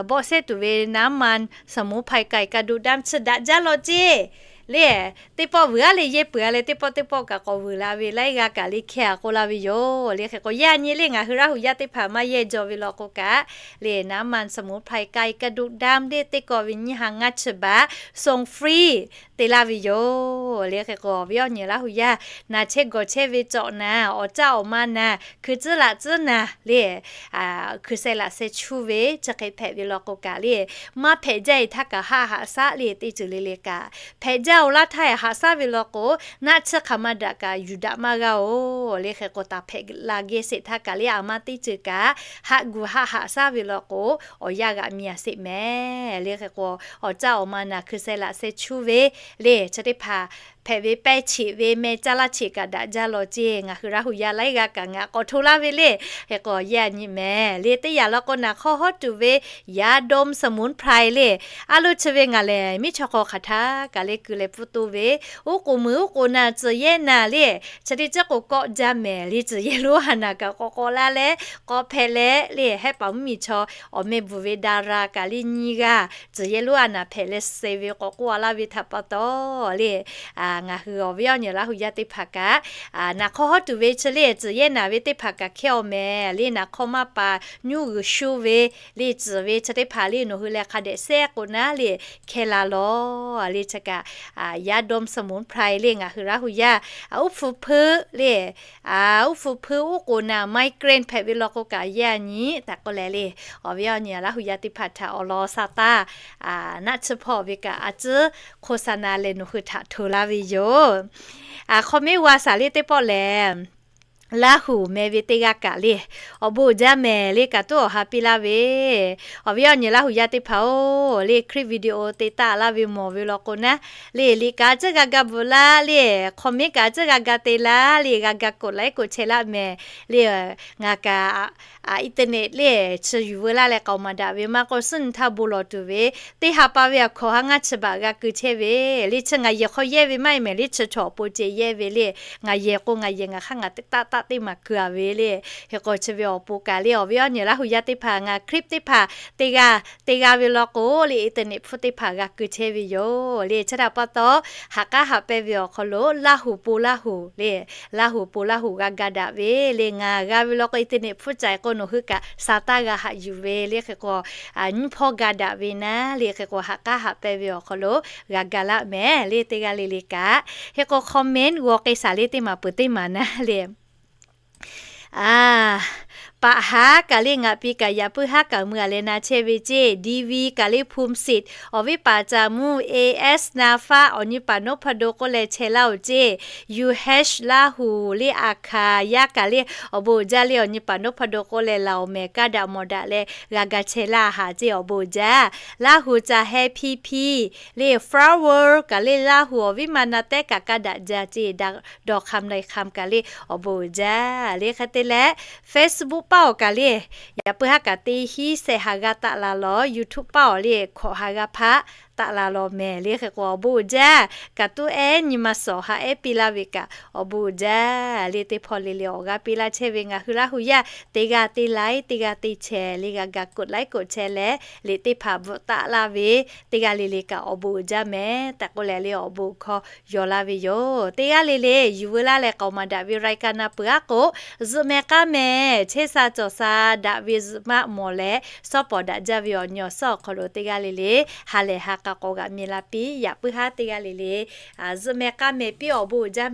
bawˆ sehˉ tuˬ ve น้ำมันสมุนไพร ไก่กระดูกดำ chi daꞈ jaˇ law ceˇ. Le, teˇ pawˆ vuiˬ aˉ le yehˇ peuˬ a leh teˇ pawˆ teˇ pawˆ kaꞈ k'awꞈ vuiˬ la ve laiˉ g'aˇ kaꞈ le hkeh a k'oˆ laˇ ve yoˬ. Le hk'e k'o yaˇ nyi le ngaˬ hui Laˇ huˍ yaˇ teˇ hpaˍ maˇ yehˇ jaw ve law k'o kaꞈ, le naˉ maˇ สมุนไพร กายกระดูกดำ le teˇ kawˆ ve nyiˇ ha ngaˇ chi baꞈ ส่งฟรี te laˇ ve yoˬ. Le hk'e k'o awˬ viˉ awˬ nyi Laˇ huˍ yaˇ naˬ chehˇ gawˬ chehˇ ve cawꞈ naˬ, awˬ caˇ awˬ ma naˬ, hkui tcuhˉ laꞈ tcuhˉ naˬ le, hkui sheh laꞈ sheh chuˇ ve chi hk'e hpehꞈ ve law k'o kaꞈ le, maˇ hpehꞈ jaˇ e htaˇ kaꞈ haˆ haꞈ shaˉ le teˇ ceuˬ le le kaꞈ, hpehꞈ jaˇ oˬ laˇ htaˇ haꞈ shaˉ ve law k'o, naˆ tsuhˇ hk'aˬ ma daꞈ kaꞈ yuˬ daꞈ maˇ g'a oˬ. Le hk'e k'o taˍ hpehꞈ la geh sheˍ htaˇ kaꞈ le, a ma teˇ ceuˬ kaꞈ haˆ gu haˆ haꞈ shaˉ ve law k'o, awˬ yanˇ g'aꞈ mi a sheˍ mehˍ. Le hk'e k'o awˬ caˇ awˬ ma naˬ hkui sheh laꞈ sheh chuˇ ve le chi teˇ hpaˍ hpehꞈ ve pehˇ cheꞈ ve meh caˇ laˇ cheꞈ kaꞈ daꞈ jaˇ law ceˇ. Ngaˬ hui Laˇ huˍ yaˇ laiˉ g'aˇ kaꞈ ngaˬ k'awꞈ hto laˇ ve le. Hk'e k'o yaˇ nyi mehˍ le teˇ yanˇ law k'o naˬ hk'aw hawˉ tuˬ ve ยาดมสมุนไพร le, a loˇ chi ve ngaˬ lehˬ miˉ chaw hk'aw hk'aˬ htaˇ kaꞈ le keu leh pfuhˇ toˇ ve, uˉ k'oˍ meuˍ uˉ k'oˍ naˬ tcuhˬ yehˇ naˬ le, chi teˇ ceuˬ k'o kawˆ jaˇ mehˍ le, tcuhˬ yehˇ lonˉ a naˬ kaꞈ k'awꞈ k'awꞈ laˇ leh k'awꞈ hpehꞈ leh le, hehˉ paˍ mvuhˇmiˬ chaw awˬ meh bvuhˬ ve ดารา kaꞈ le nyiˇ g'aˇ tcuhˬ yehˇ lonˉ a naˬ hpehꞈ leh suh ve k'awꞈ k'oˆ a laˇ ve htaꞈ pa taw le, ngaˬ hui awˬ viˉ awˬ nyi Laˇ huˍ yaˇ teˇ hpaˍ kaꞈ naˬ hk'aw hawˉ tuˬ ve chi le tcuhˬ yehˇ naˬ ve teˇ hpaˍ kaꞈ hkehˇ awˬ mehˍ le, naˬ hk'aw maˇ paˍ nyuˇ g'uiˬ shu ve le tcuhˬ ve chi teˇ hpaˍ le nawˬ hui leh hk'a dehꞈ shehˉ k'o naˉ le hkehˇ la lawˬ le chi kaꞈ yaˇ dawˇ สมุนไพร le ngaˬ hui Laˇ huˍ yaˇ uˉ hpu hpeuˆ le, uˉ hpu hpeuˆ uˉ k'oˍ naˬ ไมเกรน hpehꞈ ve law k'o kaꞈ yaˇ nyi tehꞈ k'oˆ leh le, awˬ viˉ awˬ nyi Laˇ huˍ yaˇ teˇ hpaˍ htaꞈ awˬ lawn sa taˇ naˆ tsuhˇ hpawˇ ve kaꞈ a tcuhˉ โฆษณา leh nawˬ hui htaꞈ hto laˇ ve yoˬ. Hk'aw mehˉ g'a shaˍ le teˇ pawˆ lehˬ, Laˇ huˍ meh ve teˇ g'aˇ kaꞈ le, awˬ bon uiˍ jaˇ mehˍ le kaꞈ tuˉ awˬ ha piˇ laˇ ve, awˬ viˉ awˬ nyi Laˇ huˍ yaˇ teˇ hpaˍ-oˬ le, คลิปวิดีโอ te taˆ laˇ ve mawˬ ve law k'o naˉ le, liꞈ kaꞈ a tcuhˉ g'a ga bvuhꞈ laˇ le, hk'aw mehˉ kaꞈ a tcuhˉ g'a ga te laˇ le, g'a ga กดไลค์ กดแชร์ laˇ mehˍ le, ngaˬ kaꞈ internet le chi yuˬ veu laˇ leh k'aoˍ maˍ daꞈ ve maˇ k'o, suhˉ nyi htaˇ bon lawˬ tuˬ ve teˇ ha pa ve awˬ hkawꞈ ha ngaˇ chi baꞈ g'a keu chehˇ ve le, chi ngaˬ yehˬ hk'aw yehˇ ve maˇ heˆ mehˍ le, chi chaw awˬ pon ceh yehˇ ve le, ngaˬ yehˬ k'o ngaˬ yehˬ ngaˬ hk'aˇ ngaˬ teˇ taˆ taˆ teˇ maˬ keu a ve le. Hk'e k'o chi ve awˬ pon kaꞈ le, awˬ viˉ awˬ nyi Laˇ huˍ yaˇ teˇ hpaˍ ngaˬ คลิป teˇ hpaˍ te g'a te g'a ve law k'o le, internet hpfuhˇ teˇ hpaˍ g'a keu chehˇ ve yoˬ le. Chi htaꞈ pa taw, haꞈ k'aˉ haꞈ pehnˇ ve awˬ hk'aw lo Laˇ huˍ pon Laˇ huˍ le, Laˇ huˍ pon Laˇ huˍ g'a ga daꞈ ve le, ngaˬ g'a ve law k'o internet hpfuhˇ caiˍ k'o nawˬ hui kaꞈ sa taˇ g'a haꞈ yuˬ ve le. Hk'e k'o nyiˇ hpawˇ ga daꞈ ve naˉ le, hk'e k'o haꞈ k'aˉ haꞈ pehnˇ ve awˬ hk'aw lo g'a ga laˇ mehˍ le, teˇ g'aˇ le le kaꞈ. Hk'e k'o comment g'aw k'ai shaˍ le teˇ maˬ peuˬ teˇ maˬ naˉ le. Paˍ haˉ kaꞈ le ngaˬ pi kaꞈ yaꞈ puiˉ haˉ kaꞈ mui a leh na chehˇ ve ceˇ, DV kaꞈ le ภูมิสิทธิ์, awˬ viˉ paˍ ca mvuhˇ, AS na faˆ, awˬ nyi paˍ นพดล k'oˆ leh chehˇ laˇ-oˬ ceˇ, UH Laˇ huˍ le a hkanˍ yaˇ kaꞈ le awˬ bon uiˍ jaˇ le, awˬ nyi paˍ นพดล k'oˆ leh laˬ awˬ mehˍ kaˇ daꞈ mawˬ daꞈ leh g'a ga chehˇ laˇ haˍ ceˇ, awˬ bon uiˍ jaˇ. Laˇ huˍ ca heh hpiˇ hpiˇ le, Flower kaꞈ le Laˇ huˍ awˬ viˉ ma na tehˉ kaꞈ kaˇ daꞈ jaˇ ceˇ, dawˬ hk'am lai hk'am kaꞈ le awˬ bon uiˍ jaˇ le. Hk'e te leh Facebook paˇ awˬ kaꞈ le, yaꞈ puiˉ haˉ kaꞈ teˇ hinˉ shehˆ ha g'aˇ taˆ la lawˬ, YouTube paˇ awˬ le hkawꞈ ha g'aˇ hpaˆ taˆ la lawˬ mehˍ le. Hk'e k'o awˬ bon uiˍ jaˇ, kaꞈ tuˉ ehˉ nyi ma suhˍ ha ehˉ piˇ laˇ ve kaꞈ awˬ bon uiˍ jaˇ le. Teˇ hpawˇ le le awˬ g'aˇ piˇ laˇ chehˇ ve ngaˬ hui Laˇ huˍ yaˇ teˇ g'aˇ teˇ like teˇ g'aˇ teˇ share le g'a ga กดไลค์ กดแชร์ leh liꞈ teˇ hpaˍ bvuhꞈ taˆ laˇ ve teˇ g'aˇ le le kaꞈ awˬ bon uiˍ jaˇ mehˍ tehꞈ k'oˆ leh le awˬ bon hkawˇ yaw laˇ ve yoˬ. Teˇ g'aˇ le le yuˬ veu laˇ leh k'aoˍ maˍ daꞈ ve รายการ na peuˬ aˉ k'o, zuhꞈ meh k'aˉ meh chehˇ sha cawˬ sha daꞈ ve zuhꞈ maˆ mawˬ leh shawˉ pawˍ daꞈ jaˇ ve awˬ nyi awˬ suhˉ awˬ hk'aw lo teˇ g'aˇ le le ha lehˬ ha k'a k'awꞈ g'aꞈ mi la piˇ, yaꞈ puiˉ haˉ teˇ g'aˇ le le zuhꞈ meh k'aˉ meh piˇ, awˬ bon uiˍ jaˇ